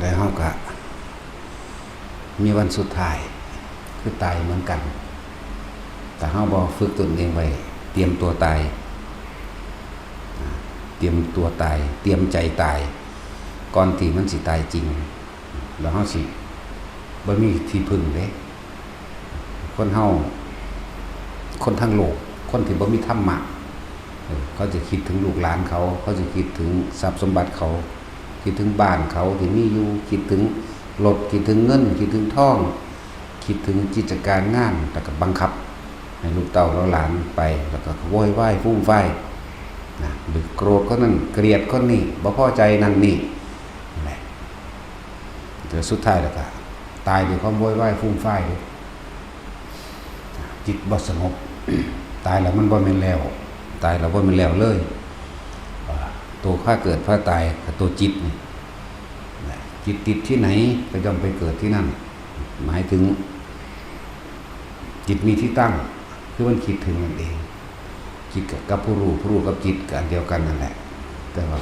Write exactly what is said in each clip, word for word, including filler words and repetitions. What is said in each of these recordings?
แล้วเฮาก็มีวันสุดท้าย คือตายเหมือนกัน แต่เฮาบ่ฝึกตนเองไว้ เตรียมตัวตาย เตรียมตัวตาย เตรียมใจตาย ก่อนที่มันสิตายจริง แล้วเฮาสิบ่มีที่พึ่งเด้ คนเฮา คนทั้งโลก คนที่บ่มีธรรมะ เออ เขาจะคิดถึงลูกหลานเขา เขาจะคิดถึงทรัพย์สมบัติเขา คิดถึงบ้านเขาที่มีอยู่ คิดถึงรถ คิดถึงเงิน คิดถึงทอง คิดถึงกิจการงาน แล้วก็บังคับให้ลูกเต้าเหล่าหลานไป แล้วก็โวยวายฟูมฟายนะ หรือโกรธคนนั้น เกลียดคนนี้ บ่พอใจนั่นนี่ นั่นแหละ แต่สุดท้ายแล้วก็ตายด้วยความโวยวายฟูมฟายเด้ จิตบ่สงบ ตายแล้วมันบ่แม่นแล้ว ตายแล้วบ่แม่นแล้วเลย อ่า ตัวพาเกิดพาตายกับตัวจิตนี่นะ จิตติดที่ไหนก็ย่อมไปเกิดที่นั่น หมายถึง จิตมีที่ตั้ง คือมันคิดถึงนั่นเอง จิตกับผู้รู้ ผู้รู้กับจิตก็อันเดียวกันนั่นแหละ แต่ว่า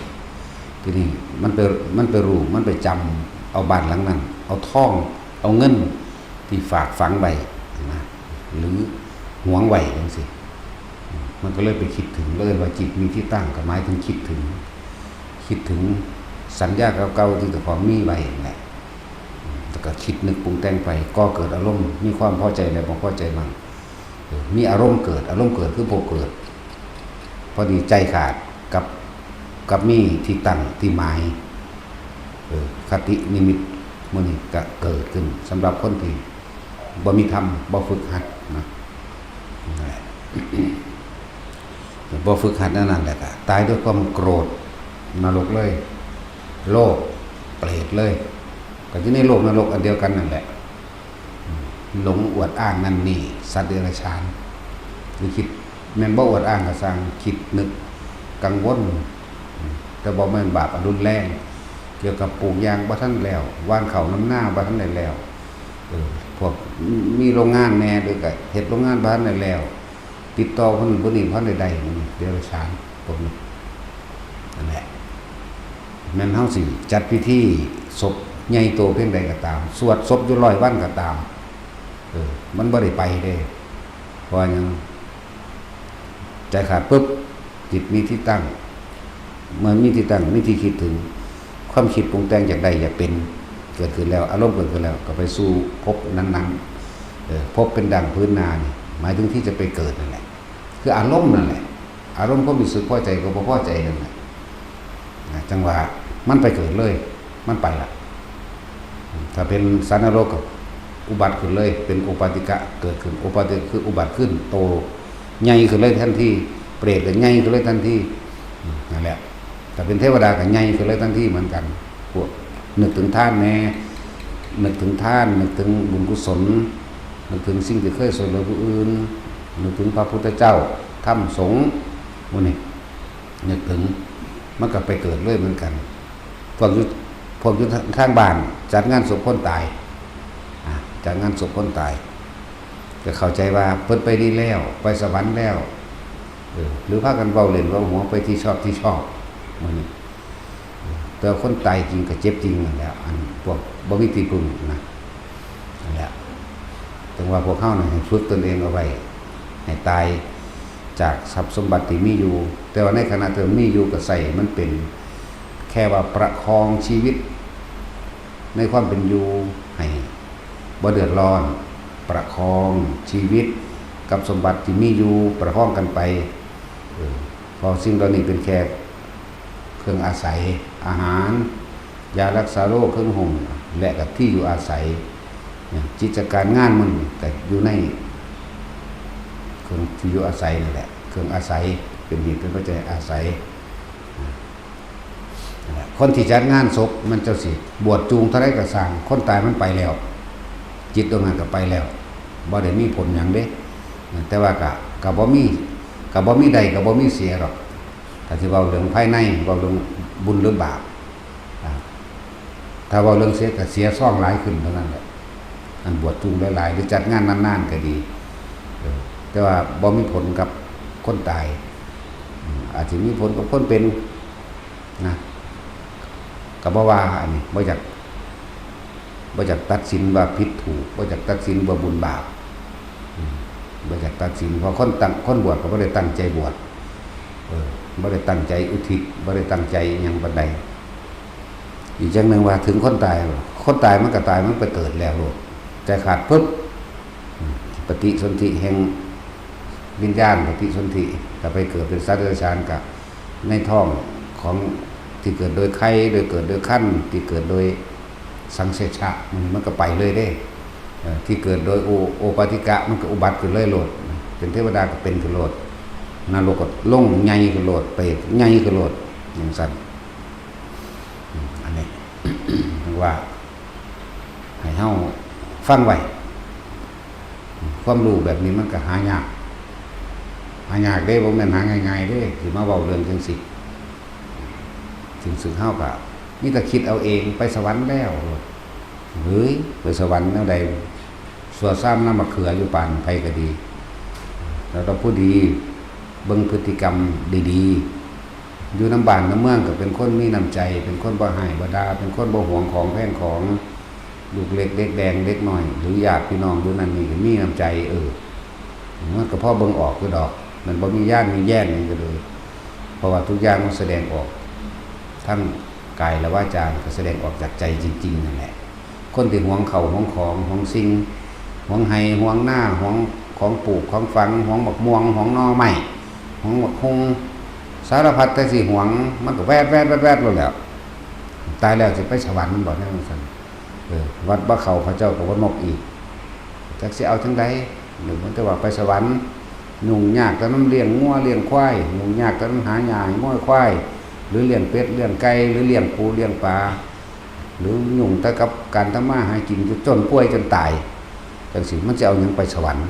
ทีนี้มันไป มันไปรู้ มันไปจำเอาบ้านหลังนั้น เอาทอง เอาเงินที่ฝากฝังไว้นะ หรือหวงไว้จังซี้ มันก็เลยไปคิดถึง เลยว่าจิตมีที่ตั้ง ก็หมายถึงคิดถึง คิดถึงสัญญาเก่าๆที่เจ้าของมีไว้นั่นแหละ แล้วก็คิดนึกปรุงแต่งไป ก่อเกิดอารมณ์ มีความพอใจและบ่พอใจมั่ง เออ มีอารมณ์เกิด อารมณ์เกิดคือพบเกิด พอดีใจขาดกับ กับมีที่ตั้งที่หมาย เออ คตินิมิตหมู่นี้ก็เกิดขึ้น สำหรับคนที่บ่มีธรรม บ่ฝึกหัดนะ นั่นแหละ บ่ฝึกหัดแนวนั้นแหละก็ตายด้วยความโกรธ นรกเลย โลก เปรตเลย ก็อยู่ในโลกนรกอันเดียวกันนั่นแหละ หลงอวดอ้างนั่นนี่ สัตว์เดรัจฉาน หรือคิด แม่นบ่อวดอ้างก็ซ่าง คิดนึกกังวล แต่บ่แม่นบาปอันรุนแรง เกี่ยวกับปลูกยางบ่ทันแล้ว หว่านข้าวนำนาบ่ทันได้แล้ว เออ พวกมีโรงงานแหน่ หรือก็เฮ็ดโรงงานบ่ทันได้แล้ว ติดต่อคนนั้นคนนี้บ่ทันได้ได้ เดรัจฉานพวกนี้ นั่นแหละ แม่นเฮาสิจัดพิธีศพใหญ่โตเพียงใดก็ตาม สวดศพอยู่ร้อยวันก็ตาม เออ มันบ่ได้ไปเด้ เพราะว่าหยัง ใจขาดปุ๊บ จิตมีที่ตั้ง เมื่อมีที่ตั้ง มีที่คิดถึง ความคิดปรุงแต่งอยากได้อยากเป็น เกิดขึ้นแล้ว อารมณ์เกิดขึ้นแล้ว ก็ไปสู่ภพนั้นๆ เออ ภพเป็นดั่งพื้นนานี่ หมายถึงที่จะไปเกิดนั่นแหละ คืออารมณ์นั่นแหละ อารมณ์ความรู้สึกพอใจกับบ่พอใจนั่นแหละ นะ จังว่ามันไปเกิดเลย มันไปละ ถ้าเป็นสัตว์นรกก็อุบัติขึ้นเลย เป็นโอปปาติกะเกิดขึ้น โอปปาติกะคืออุบัติขึ้น โตใหญ่ขึ้นเลยทันที เปรตก็ใหญ่ขึ้นเลยทันที อืม นั่นแหละ ถ้าเป็นเทวดาก็ใหญ่ขึ้นเลยทันทีเหมือนกัน พวกนึกถึงทานแหน่ นึกถึงทาน นึกถึงบุญกุศล นึกถึงสิ่งที่เคยช่วยเหลือผู้อื่น นึกถึงพระพุทธเจ้า ธรรม สงฆ์ หมู่นี้ นึกถึง มันก็ไปเกิดเลยเหมือนกัน พวกอยู่ พวกอยู่ทางบ้าน จัดงานศพคนตาย อ่ะ จัดงานศพคนตาย ก็เข้าใจว่าเพิ่นไปดีแล้ว ไปสวรรค์แล้ว เออ หรือพากันเว้าเล่นเว้าหัวไปที่ชอบที่ชอบ หมู่นี้ แต่คนตายจริงก็เจ็บจริงนั่นแหละ อันพวกบ่มีที่พึ่งนะ นั่นแหละ ถึงว่าพวกเฮานะให้ฝึกตนเองเอาไว้ ให้ตายจากทรัพย์สมบัติที่มีอยู่ แต่ว่าในขณะที่มีอยู่ก็ใช้มันเป็น แค่ว่าประคองชีวิต ในความเป็นอยู่ให้บ่เดือดร้อน ประคองชีวิตกับสมบัติที่มีอยู่ ประคองกันไป เออ เพราะสิ่งเหล่านี้เป็นแค่เครื่องอาศัย อาหาร ยารักษาโรค เครื่องห่ม และกับที่อยู่อาศัย เนี่ย กิจการงานมันก็อยู่ในเครื่องที่อยู่อาศัยนั่นแหละ เครื่องอาศัย เป็นเหตุเป็นปัจจัยอาศัย นั่นแหละ คนที่จัดงานศพมันเจ้าสิบวชจูงเท่าใดก็ซ่าง คนตายมันไปแล้ว จิตดวงนั้นก็ไปแล้ว บ่ได้มีผลหยังเด้ แต่ว่าก็ ก็บ่มี ก็บ่มีได้ ก็บ่มีเสียหรอก ถ้าสิเว้าเรื่องภายใน เว้าเรื่องบุญหรือบาป อ่า ถ้าเว้าเรื่องเสียก็เสียซองหลายขึ้นเท่านั้นแหละ อันบวชจูงหลายๆ หรือจัดงานนานๆ ก็ดี เออ แต่ว่าบ่มีผลกับคนตาย อืม อาจสิมีผลกับคนเป็น นะ ก็บ่ว่า อันนี้บ่อยาก บ่อยากตัดสินว่าผิดถูก บ่อยากตัดสินว่าบุญบาป อืม บ่อยากตัดสิน เพราะคนตั้ง คนบวชก็บ่ได้ตั้งใจบวช เออ บ่ได้ตั้งใจอุทิศ บ่ได้ตั้งใจอิหยังปานใด อีกอย่างหนึ่งว่าถึงคนตาย คนตายมันก็ตาย มันไปเกิดแล้วโลด ใจขาดปุ๊บ อืม ปฏิสนธิแห่งวิญญาณ ปฏิสนธิ ก็ไปเกิดเป็นสัตว์เดรัจฉาน ก็ในท้องของที่เกิดโดยไข่ โดยเกิดโดยครรภ์ ที่เกิดโดยสังเสชะ มัน มันก็ไปเลยเด้ เอ่อ ที่เกิดโดยโอ- โอปาติกะ มันก็อุบัติขึ้นเลยโลด เป็นเทวดาก็เป็นขึ้นโลด นรกก็ลงใหญ่ขึ้นโลด เปรตใหญ่ขึ้นโลด จั่งซั้น อืม อันนี้ ว่า ให้เฮาฟังไว้ ความรู้แบบนี้มันก็หายาก หายากเด้ บ่แม่นหาง่ายๆเด้ สิมาเว้าเรื่องจั่งซี้ ซึ่ง ซึ่งเฮาก็มีแต่คิดเอาเอง ไปสวรรค์แล้ว เฮ้ย ไปสวรรค์แนวใด สัวซ้ำน้ำมะเขืออยู่ปานไผก็ดี แล้วก็ผู้ดี เบิ่งพฤติกรรมดีๆ อยู่นำบ้านนำเมืองก็เป็นคนมีน้ำใจ เป็นคนบ่ฮ้ายบ่ด่า เป็นคนบ่หวงของแพงของ ลูกเล็กเด็กแดงเด็กน้อย หรือญาติพี่น้องอยู่นั่นนี่ก็มีน้ำใจ เออ มันก็พอเบิ่งออกอยู่ดอก มันบ่มีย้านมีแย้นหยังก็เลย เพราะว่าทุกอย่างมันแสดงออก ทั้งกายและวาจา ก็แสดงออกจากใจจริงๆนั่นแหละ คนที่หวงข้าวหวงของ หวงสิ่ง หวงไฮ่หวงนา หวงของปลูกของฝัง หวงบักม่วง หวงหน่อไม้ หวงบักฮุ่ง สารพัดแต่สิหวง มันก็แวดๆๆๆโลดแหล้ว ตายแล้วสิไปสวรรค์บ่ แนวจั่งซั้น เออ วัดบ่เข้า เขาเจ้าก็บ่นบอีก จักสิเอาจั่งใด หรือมันจะว่าไปสวรรค์ ยุ่งยากแต่นำเลี้ยงงัวเลี้ยงควาย ยุ่งยากแต่นำหาหญ้าให้งัวควาย หรือเลี้ยงเป็ดเลี้ยงไก่ หรือเลี้ยงปูเลี้ยงปลา หรือยุ่งแต่กับการทำมาหากินจนป่วยจนตาย จั่งซี้ มันสิเอาหยังไปสวรรค์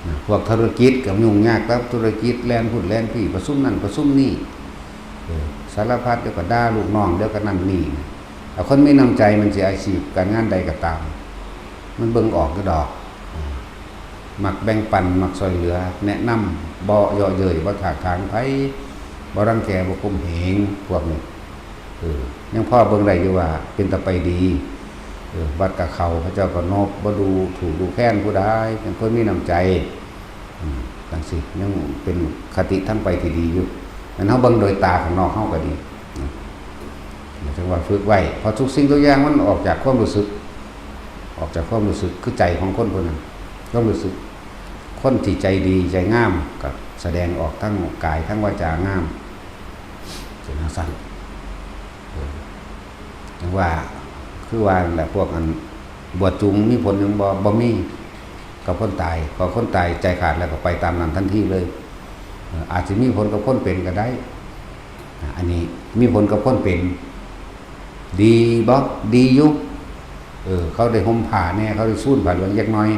นะ พวกธุรกิจก็ยุ่งยากกับธุรกิจ แล่นพุ้นแล่นพี้ ประชุมนั่นประชุมนี่ เออ สารพัด เดี๋ยวก็ด่าลูกน้อง เดี๋ยวก็นั่นนี่ เอาคนมีน้ำใจมันสิอาชีพการงานใดก็ตาม มันเบิ่งออกอยู่ดอก มักแบ่งปัน มักซ่อยเหลือ แนะนำ บ่เยาะเย้ย บ่ถากถางไผ บ่รังแก บ่ข่มเหง พวกนี้ เออ ยังพอเบิ่งได้อยู่ว่าเป็นตาไปดี เออ วัดกะเข้า เขาเจ้าก็นบ บ่ดูถูกดูแคลนผู้ใด เป็นคนมีน้ำใจ อืม จั่งซี้ ยังเป็นคติทางไปที่ดีอยู่ อันเฮาเบิ่งโดยตาข้างนอกเฮาก็ดี นะ หมายถึงว่าฝึกไว้ เพราะทุกสิ่งทุกอย่างมันออกจากความรู้สึก ออกจากความรู้สึก คือใจของคนผู้นั้น ความรู้สึก คนที่ใจดีใจงามก็แสดงออกทั้งกายทั้งวาจางาม เป็นจั่งซั้น เออ จั่งว่า คือว่านั่นแหละ พวกอันบวชจูงมีผลหยังบ่ บ่มี กับคนตาย พอคนตายใจขาดแล้วก็ไปตามนั้นทันทีเลย เอ่อ อาจสิมีผลกับคนเป็นก็ได้ อ่ะ อันนี้มีผลกับคนเป็น ดีบ่ ดีอยู่ เออ เขาได้ห่มผ้าแหน่ เขาได้ซูนผ้าเหลืองจักหน่อย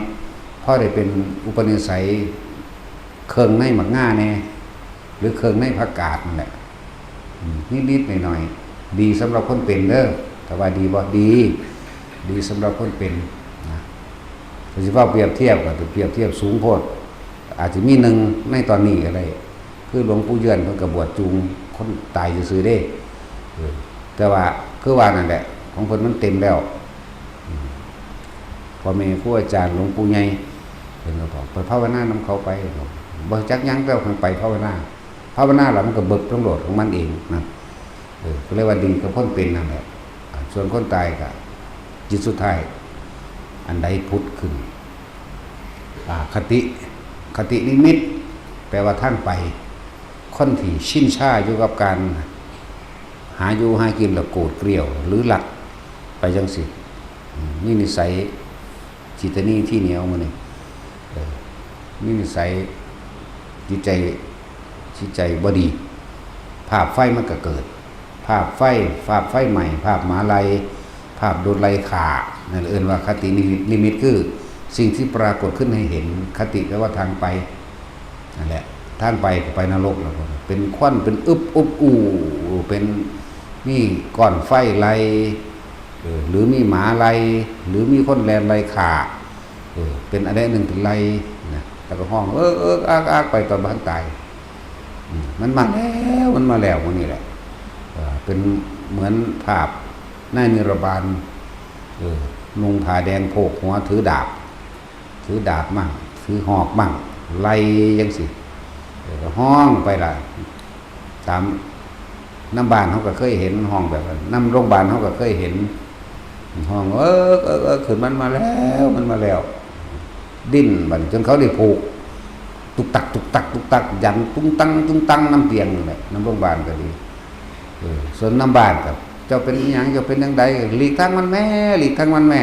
พอได้เป็นอุปนิสัย เครื่องในหมากง่าแหน่ หรือเครื่องในผักกาดนั่นแหละ อืม นิดๆหน่อยๆ ดีสำหรับคนเป็นเด้อ แต่ว่าดีบ่ ดี ดีสำหรับคนเป็นนะ ถ้าสิเว้าเปรียบเทียบก็เปรียบเทียบสูงโพด อาจจะมีหนึ่งในตอนนี้ก็ได้ คือหลวงปู่เยือนเพิ่นก็บวชจูงคนตายซื่อๆเด้ เออ แต่ว่าคือว่านั่นแหละ ของเพิ่นมันเต็มแล้ว อืม พ่อแม่ครูอาจารย์หลวงปู่ใหญ่เพิ่นก็บอก "ไปภาวนานำเขาไป" บ่จักหยัง แต่ว่าเพิ่นไปภาวนา ภาวนาแล้วมันก็เบิกตำรวจของมันเองนะ เออ ก็เลยว่าดีกับคนเป็นนั่นแหละ อ่า ส่วนคนตายก็จิตสุดท้าย อันใดผุดขึ้น อ่า คติ คตินิมิต แปลว่าทางไป คนที่ชินชาอยู่กับการหาอยู่หากินแล้วโกรธเกรี้ยว หรือลักไปจั่งซี้ อืม มีนิสัย จิตตนีที่เหนียวมื้อนี้ เออ มีนิสัยจิตใจ จิตใจบ่ดี ภาพไฟมันก็เกิด ภาพไฟ ภาพไฟไหม้ ภาพหมาไล่ ภาพโดนไล่ฆ่า นั่นเอิ้นว่าคตินิมิต นิมิตคือสิ่งที่ปรากฏขึ้นให้เห็น คติแปลว่าทางไป นั่นแหละ ทางไปก็ไปนรกแล้ว เป็นควัน เป็นอึบอุบอู้ เป็น มีก้อนไฟไล่ เออ หรือมีหมาไล่ หรือมีคนแล่นไล่ฆ่า เออ เป็นอันใดหนึ่งเป็นไล่นะ แล้วก็ฮ้อง เอิกเอิกอักอักไปตอนบ่ทันตาย อืม มันมาแล้ว มันมาแล้ว มื้อนี้แหละ เออ เป็นเหมือนภาพในนิรบาน เออ นุ่งผ้าแดงโพกหัวถือดาบ ถือดาบมั่ง ถือหอกมั่ง ไล่จั่งซี้ เออ ก็ฮ้องไปล่ะ ตามนำบ้านเฮาก็เคยเห็นฮ้องแบบนั้น นำโรงบาลเฮาก็เคยเห็นฮ้อง เอิก เอิก เอิก ขึ้น มันมาแล้ว มันมาแล้ว ดิ้นบัดนี้จนเขาได้ผูก ตุกตัก ตุกตัก ตุกตัก ยันตุ้งตัง ตุ้งตัง นำเตียงนั่นแหละ นำโรงบาลก็ดี เออ ส่วนนำบ้านก็ เจ้าเป็นอิหยัง เจ้าเป็นจั่งใด หลีกทางมันแม่ หลีกทางมันแม่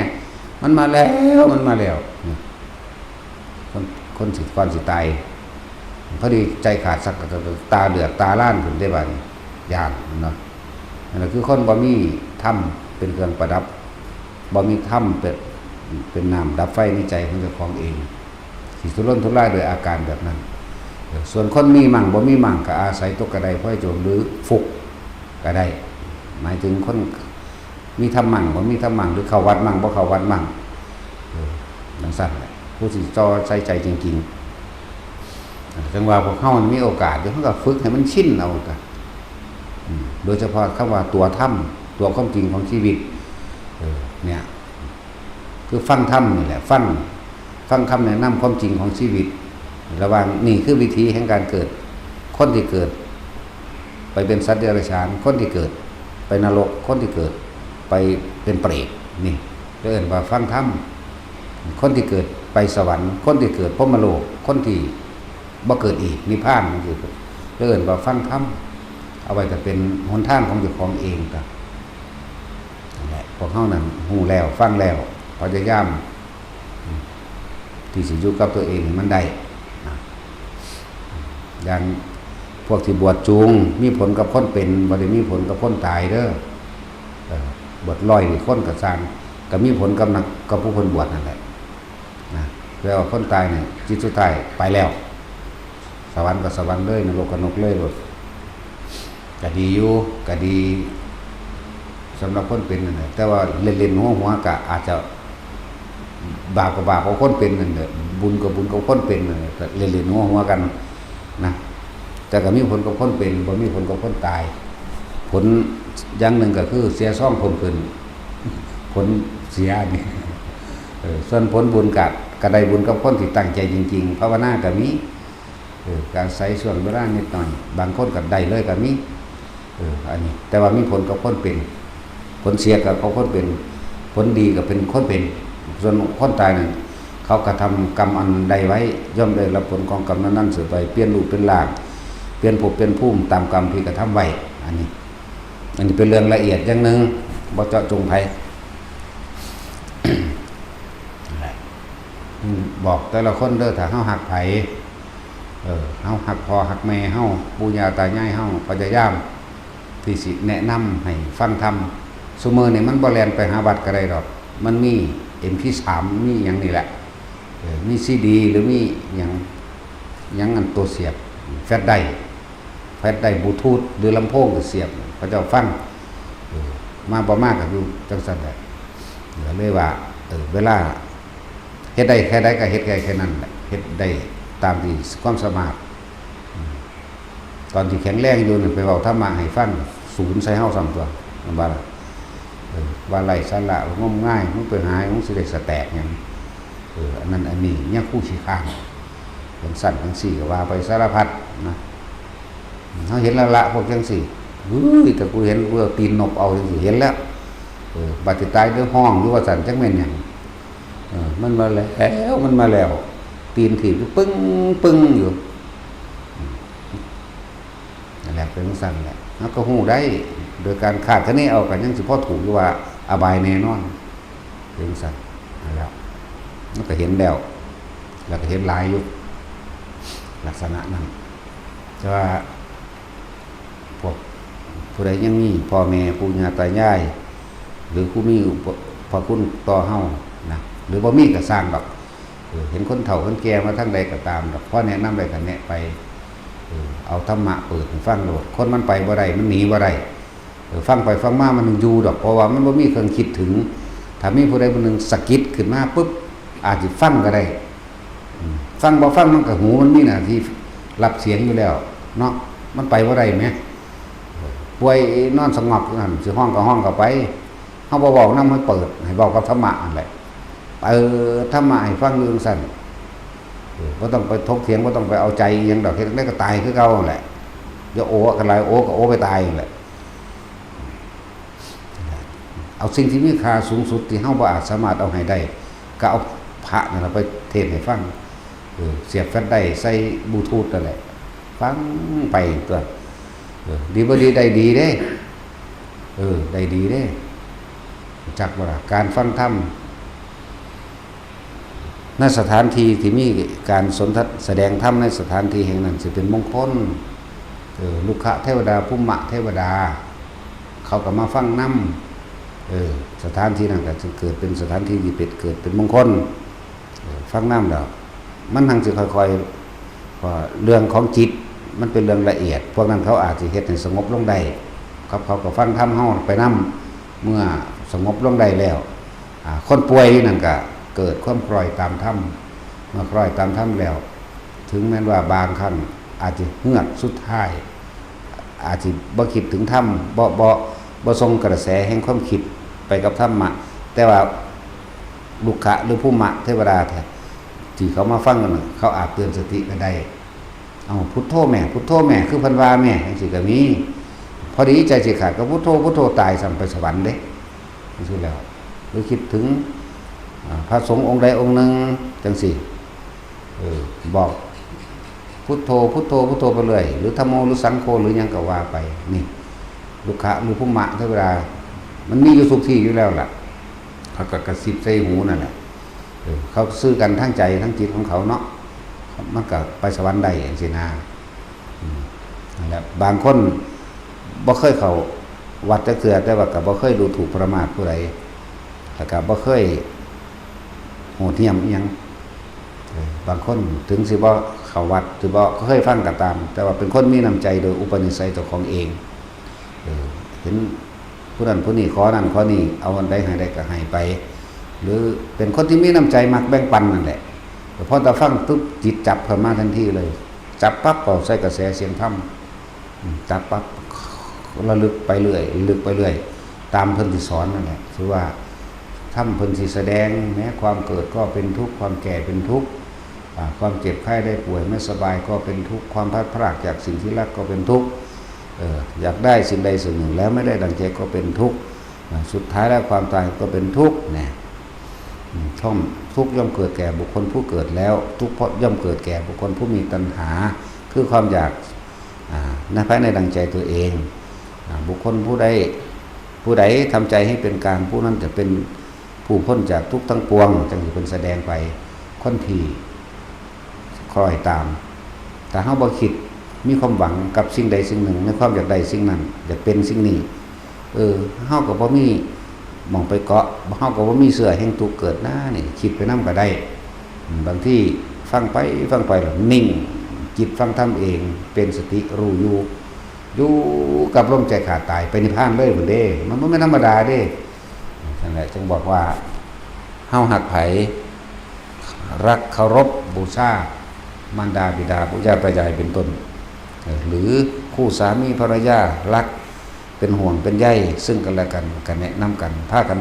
มันมาแล้ว มันมาแล้ว เนี่ย คน คนสิ ก่อนสิตาย พอดีใจขาดสัก ตาเหลือกตาล้านขึ้นได้บัดนี้ ย้านเนาะ นั่นแหละคือคนบ่มีธรรมเป็นเครื่องประดับ บ่มีธรรมเป็น เป็นน้ำดับไฟในใจของเจ้าของเอง สิทุรนทุรายโดยอาการแบบนั้น ส่วนคนมีมั่งบ่มีมั่งก็อาศัยตกกระไดพลอยโจรหรือฟุกก็ได้ หมายถึงคนมีธรรมมั่งบ่มีธรรมมั่ง หรือเข้าวัดมั่งบ่เข้าวัดมั่ง เออ จั่งซั้นแหละ ผู้สิจ่อใส่ใจจริงๆ จั่งว่าพวกเฮามีโอกาส เดี๋ยวเฮาก็ฝึกให้มันชินเอาก็ อืม โดยเฉพาะคำว่าตัวธรรม ตัวความจริงของชีวิต เออ เนี่ย คือฟังธรรมนี่แหละ ฟัง ฟังคำแนะนำความจริงของชีวิต ระหว่างนี่คือวิธีแห่งการเกิด คนที่เกิด ไปเป็นสัตว์เดรัจฉาน คนที่เกิด ไปนรก คนที่เกิด ไปเป็นเปรต นี่ เรียกว่าฟังธรรม คนที่เกิดไปสวรรค์ คนที่เกิดพรหมโลก คนที่บ่เกิดอีก นิพพาน นี่คือ เรียกว่าฟังธรรม เอาไว้แต่เป็นหนทางของเจ้าของเองก็ นั่นแหละ พวกเฮานั้นฮู้แล้ว ฟังแล้ว พยายาม อืม ที่สิอยู่กับตัวเองให้มันได้ นะ อย่างพวกที่บวชจูง มีผลกับคนเป็น บ่ได้มีผลกับคนตายเด้อ เออ บวชร้อยคนก็ซ่าง ก็มีผลกับนัก กับผู้เพิ่นบวชนั่นแหละ นะ แปลว่าคนตายเนี่ย จิตสุดท้ายไปแล้ว สวรรค์ก็สวรรค์เลย นรกก็นรกเลยโลด ก็ดีอยู่ ก็ดีสำหรับคนเป็นนั่นแหละ แต่ว่าเล่นๆหัวๆก็อาจจะ บาปก็บาปของคนเป็นนั่นแหละ บุญก็บุญของคนเป็นนั่นแหละ ก็เล่นๆหัวๆกันนะ แต่ก็มีผลกับคนเป็น บ่มีผลกับคนตาย ผลอย่างหนึ่งก็คือเสียซองเพิ่มขึ้น ผลเสียนี่ เออ ส่วนผลบุญก็ ก็ได้บุญกับคนที่ตั้งใจจริงๆ ภาวนาก็มี เออ ก็อาศัยช่วงเวลานิดหน่อย บางคนก็ได้เลยก็มี เออ อันนี้ แต่ว่ามีผลกับคนเป็น ผลเสียกับของคนเป็น ผลดีก็เป็นคนเป็น ส่วนคนตายนั่น เขากระทำกรรมอันใดไว้ ย่อมได้รับผลของกรรมนั้นๆสืบไป เปลี่ยนรูปเป็นร่าง เปลี่ยนภพเปลี่ยนภูมิตามกรรมที่กระทำไว้ อันนี้ อันนี้เป็นเรื่องละเอียดอย่างหนึ่ง บ่เจาะจงไผ นั่นแหละ อืม บอกแต่ละคนเด้อ ถ้าเฮาฮักไผ เออ เฮาฮักพ่อฮักแม่เฮา ปู่ย่าตายายเฮา พยายามที่สิแนะนำให้ฟังธรรม ซุมื้อนี้มันบ่แล่นไปหาวัดก็ได้ดอก มันมี เอ็มพีสาม มีหยังนี่แหละ เออ มีซีดี หรือมีหยัง หยังอันตัวเสียบ แฟลชไดรฟ์ แฟลชไดรฟ์บลูทูธ หรือลำโพงก็เสียบ เขาเจ้าฟัง เออ มาบ่มาก็อยู่จั่งซั้นแหละ ก็เลยว่า เออ เวลา เฮ็ดได้แค่ใดก็เฮ็ดได้แค่นั้นแหละ เฮ็ดได้ตามที่ความสามารถ อืม ตอนที่แข็งแรงอยู่นี่ไปเว้าธรรมะให้ฟัง ศูนย์ใส่เฮาซ้ำตั๊ว แม่นบ่ล่ะ เออ ว่าไร้สาระ ว่างมงาย มึงไปหา มึงสิได้สแต็กหยัง เออ อันนั้นอันนี้ เนี่ย คู่ขี้ข้าน จั่งซั้นจั่งซี้ก็ว่าไปสารพัดนะ เฮาเห็นแล้วละพวกจั่งซี้ เฮ้ย แต่กูเห็นกูเอาตีนนบเอาจั่งซี้ เห็นแล้ว เออ บัดสิตายเด้อฮ้องอยู่ว่าซั่น จักแม่นหยัง เออ มันมาแล้ว มันมาแล้ว ตีนถีบอยู่ปึ้ง ปึ้งอยู่ อืม นั่นแหละ เป็นจั่งซั้นแหละ เฮาก็ฮู้ได้ โดยการคาดคะเนเอา ก็ยังสิพอถูกอยู่ว่าอบายแน่นอน เป็นจั่งซั้น นั่นแหละ มันก็เห็นแล้ว แล้วก็เห็นหลายอยู่ ลักษณะนั้น แต่ว่า พวกผู้ใดยังมีพ่อแม่ปู่ย่าตายาย หรือผู้มีอุป พระคุณต่อเฮานะ หรือบ่มีก็ซ่างดอก เออ เห็นคนเฒ่าคนแก่มาทางใดก็ตามดอก พอแนะนำได้ก็แนะไป เออ เอาธรรมะเปิดให้ฟังโลด คนมันไปบ่ได้ มันหนีบ่ได้ เออ ฟังไปฟังมามันอยู่ดอก เพราะว่ามันบ่มีเครื่องคิดถึง ถ้ามีผู้ใดผู้หนึ่งสะกิดขึ้นมาปุ๊บ อาจสิฟังก็ได้ อืม ฟังบ่ฟังมันก็หูมันมีหน้าที่รับเสียงอยู่แล้วเนาะ มันไปบ่ได้แหม ป่วยนอนสงบอยู่หั่น สิฮ้องก็ฮ้องเข้าไป เฮาบ่เว้านำ ให้เปิด ให้เว้ากับธรรมะนั่นแหละ เปิดธรรมะให้ฟังอยู่จั่งซั้น เออ บ่ต้องไปถกเถียง บ่ต้องไปเอาใจอิหยังดอก เฮ็ดจั่งใดก็ตายคือเก่านั่นแหละ อย่าโอ้กันหลาย โอ้ก็โอ้ไปตายนั่นแหละ เอาสิ่งที่มีค่าสูงสุดที่เฮาบ่อาจสามารถเอาให้ได้ ก็เอาพระนั่นล่ะไปเทศน์ให้ฟัง เออ เสียบแฟลชไดรฟ์ใส่บลูทูธนั่นแหละ ฟังไปตั๊ว เออ ดีบ่ดี ได้ดีเด้ เออ ได้ดีเด้ จักบ่ล่ะ การฟังธรรม ในสถานที่ที่มีการสนท- แสดงธรรมในสถานที่แห่งนั้นสิเป็นมงคล เออ รุกขเทวดา ภูมะเทวดา เขาก็มาฟังนำ เออ สถานที่นั้นก็จะเกิดเป็นสถานที่ที่เป็น เกิดเป็นมงคล เออ ฟังนำแล้ว มันหังสิค่อยๆ เพราะเรื่องของจิตมันเป็นเรื่องละเอียด พวกนั้นเขาอาจสิเฮ็ดให้สงบลงได้ ครับ เขาก็ฟังธรรมเฮาไปนำ เมื่อสงบลงได้แล้ว อ่า คนป่วยอยู่นั่นก็เกิดความคล้อยตามธรรม เมื่อคล้อยตามธรรมแล้ว ถึงแม้นว่าบางครั้งอาจสิเฮือกสุดท้าย อาจสิบ่คิดถึงธรรม บ่ บ่ บ่ส่งกระแสแห่งความคิดไปกับธรรมะ แต่ว่ารุกขะหรือภูมะเทวดาแท้ ที่เขามาฟังกันน่ะ เขาอาจเตือนสติก็ได้ เอา พุทโธแม่ พุทโธแม่ คือเพิ่นว่าแม่ จั่งซี้ก็มี พอดีใจสิขาดก็พุทโธ พุทโธ ตายซ้ำไปสวรรค์เด้ จั่งซี้แล้ว หรือคิดถึง อ่า พระสงฆ์องค์ใดองค์หนึ่ง จั่งซี้ เออ บอก พุทโธ พุทโธ พุทโธไปเรื่อย หรือธัมโม หรือสังโฆ หรือหยังก็ว่าไป นี่ รุกขะหรือภูมะเทวดา มันมีอยู่ทุกที่อยู่แล้วล่ะ เขาก็กระซิบใส่หูนั่นแหละ เออ เขาสื่อกันทั้งใจทั้งจิตของเขาเนาะ มันก็ไปสวรรค์ได้จั่งซี้นะ อืม นั่นแหละ บางคนบ่เคยเข้าวัดจักเทื่อ แต่ว่าก็บ่เคยดูถูกประมาทผู้ใด แล้วก็บ่เคยโหดเหี้ยมอิหยัง เออ บางคนถึงสิบ่เข้าวัด สิบ่เคยฟังก็ตาม แต่ว่าเป็นคนมีน้ำใจโดยอุปนิสัยเจ้าของเอง เออ เห็นผู้นั้นผู้นี้ขอนั่นขอนี่ เอาอันใดให้ได้ก็ให้ไป หรือเป็นคนที่มีน้ำใจมักแบ่งปันนั่นแหละ แต่พอตาฟังปุ๊บจิตจับเข้ามาทันทีเลย จับปั๊บก็ใส่กระแสเสียงธรรม อืม จับปั๊บระลึกไปเรื่อย ลึกไปเรื่อย ตามเพิ่นที่สอนนั่นแหละ คือว่าธรรมเพิ่นสิแสดง แม้ความเกิดก็เป็นทุกข์ ความแก่เป็นทุกข์ อ่า ความเจ็บไข้ได้ป่วยไม่สบายก็เป็นทุกข์ ความพลัดพรากจากสิ่งที่รักก็เป็นทุกข์ เอ่อ อยากได้สิ่งใดสิ่งหนึ่งแล้วไม่ได้ดังใจก็เป็นทุกข์ อ่า สุดท้ายแล้วความตายก็เป็นทุกข์ เนี่ย อืม ท่อง ทุกข์ย่อมเกิดแก่บุคคลผู้เกิดแล้ว ทุกข์ย่อมเกิดแก่บุคคลผู้มีตัณหา คือความอยาก อ่า ในภายในดังใจตัวเอง อ่า บุคคลผู้ใด ผู้ใดทำใจให้เป็นกลาง ผู้นั้นจะเป็นผู้พ้นจากทุกข์ทั้งปวง จั่งที่เพิ่นแสดงไป คนที่คล้อยตาม ถ้าเฮาบ่คิดมีความหวังกับสิ่งใดสิ่งหนึ่ง ในความอยากได้สิ่งนั้น อยากเป็นสิ่งนี้ เออ เฮาก็บ่มีหม่องไปเกาะ เฮาก็บ่มีเชื้อแห่งทุกข์เกิดนะ นี่ คิดไปนำก็ได้ อืม บางทีฟังไปฟังไปแล้วนิ่ง จิตฟังธรรมเอง เป็นสติรู้อยู่ อยู่กับลมใจขาดตาย ไปนิพพานเลยพุ้นเด้ มันบ่แม่นธรรมดาเด้ นั่นแหละ จึงบอกว่า เฮาฮักไผ รักเคารพบูชามารดาบิดาปู่ย่าตายายเป็นต้น เออ หรือคู่สามีภรรยารัก เป็นห่วงเป็นใยซึ่งกันและกัน ก็แนะนำกัน พากัน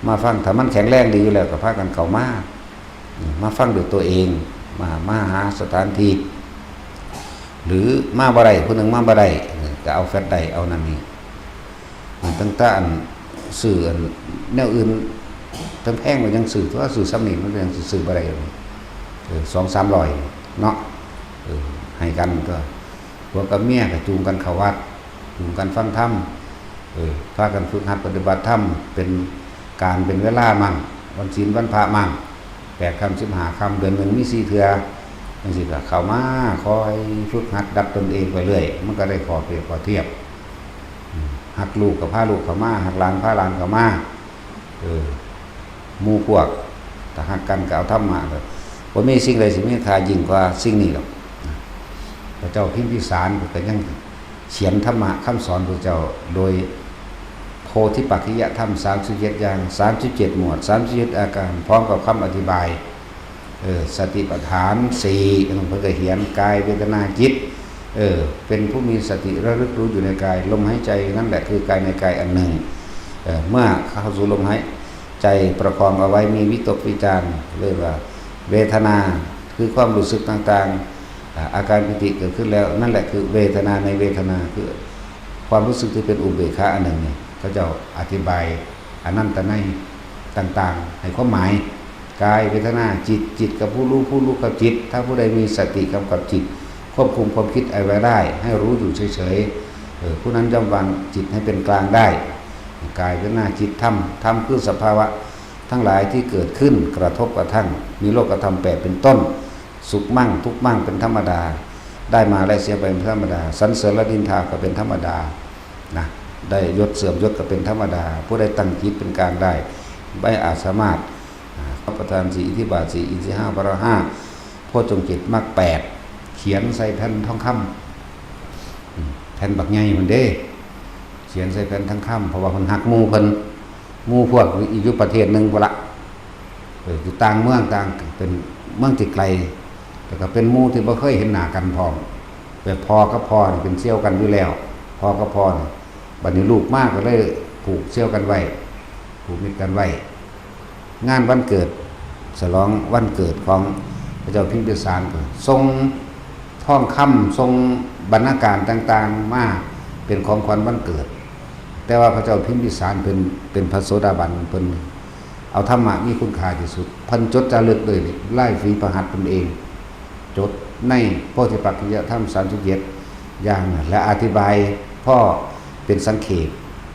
มาฟัง ถ้ามันแข็งแรงดีอยู่แล้วก็พากันเข้ามา อืม มาฟังด้วยตัวเอง มา มาหาสถานที่ หรือมาบ่ได้ ผู้หนึ่งมาบ่ได้ เออ ก็เอาแฟลชไดรฟ์ เอานั่นนี่ ตั้งแต่อันซื้ออันแนวอื่นแพงๆ ก็ยังซื้อ ตัวซื้อซ้ำนี่มันยังซื้อบ่ได้เลย เออ สองสามร้อยเนาะ เออ ให้กันก็ ผัวกับเมียก็จูงกันเข้าวัด จูงกันฟังธรรม เออ พากันฝึกหัดปฏิบัติธรรม เป็นการเป็นเวลามั่ง วันศีลวันพระมั่ง แปดค่ำสิบห้าค่ำ เดือนหนึ่งมีสี่เทื่อ จั่งซี้ก็เข้ามาคอยฝึกหัดดัดตนเองไปเรื่อย มันก็ได้ข้อเปรียบข้อเทียบ อืม ฮักลูกก็พาลูกเข้ามา ฮักหลานพาหลานเข้ามา เออ หมู่พวก ถ้าฮักกันก็เอาธรรมะเลย บ่มีสิ่งใดสิมีค่ายิ่งกว่าสิ่งนี้ดอก พระเจ้าพิมพิสารก็ยังเขียนธรรมะคำสอนพระเจ้า โดยโพธิปักขิยธรรม สามสิบเจ็ด อย่าง สามสิบเจ็ด หมวด สามสิบเจ็ด อาการ พร้อมกับคำอธิบาย เออ สติปัฏฐานสี่ เพิ่นก็เขียน กาย เวทนา จิต เออ เป็นผู้มีสติระลึกรู้อยู่ในกาย ลมหายใจนั่นแหละคือกายในกายอันหนึ่ง เอ เอ่อเมื่อเข้าสู่ลมหายใจประคองเอาไว้ มีวิตกวิจารเรียกว่าเวทนา คือความรู้สึกต่างๆอ่าอาการปีติเกิดขึ้นแล้ว นั่นแหละคือเวทนาในเวทนา คือความรู้สึกที่เป็นอุเบกขาอันหนึ่งเนี่ยเขาเจ้าอธิบายอนันตนัยต่างๆ ให้ความหมาย กายเวทนาจิต จิตกับผู้รู้ ผู้รู้กับจิต ถ้าผู้ใดมีสติกำกับจิต ควบคุมความคิดเอาไว้ได้ ให้รู้อยู่เฉยๆเออผู้นั้นย่อมวางจิตให้เป็นกลางได้ กายเวทนาจิตธรรม ธรรมคือสภาวะทั้งหลายที่เกิดขึ้นกระทบกระทั่ง มีโลกธรรมแปดเป็นต้น สุขมั่งทุกข์มั่งเป็นธรรมดา ได้มาและเสียไปเป็นธรรมดา สรรเสริญและนินทาก็เป็นธรรมดานะได้ยศเสื่อมยศก็เป็นธรรมดา ผู้ใดตั้งจิตเป็นกลางได้ ไม่อาจสามารถอ่าประธานสี่อิทธิบาทสี่อินทรีย์ห้าพละห้าโพชฌงค์เจ็ดมรรคแปดเขียนใส่แผ่นทองคำอืมแผ่นบักใหญ่มันเด้ เขียนใส่แผ่นทองคำเพราะว่าคนหักหมู่เพิ่นหมู่พวกอีกอยู่ประเทศหนึ่งพุ้นละเอออยู่ต่างเมืองต่างเป็นเมืองที่ไกลแล้วก็เป็นหมู่ที่บ่เคยเห็นหน้ากันพร้อมแบบพ่อกับพ่อนี่เป็นเสี่ยวกันอยู่แล้วพ่อกับพ่อนี่บัดนี้ลูกมาก็เลยผูกเสี่ยวกันไว้ผูกมิตรกันไว้ งานวันเกิดฉลองวันเกิดของพระเจ้าพิมพิสารก็ส่งทองคำส่งบรรณาการต่างๆมาเป็นของขวัญวันเกิด แต่ว่าพระเจ้าพิมพิสารเป็นเป็นพระโสดาบันเพิ่นเอาธรรมะมีคุณค่าที่สุดเพิ่นจดจารึกด้วยลายฝีพระหัตถ์เพิ่นเอง จดในโพธิปักขิยธรรมสามสิบเจ็ดอย่างนั้นและอธิบายพ่อเป็นสังเขป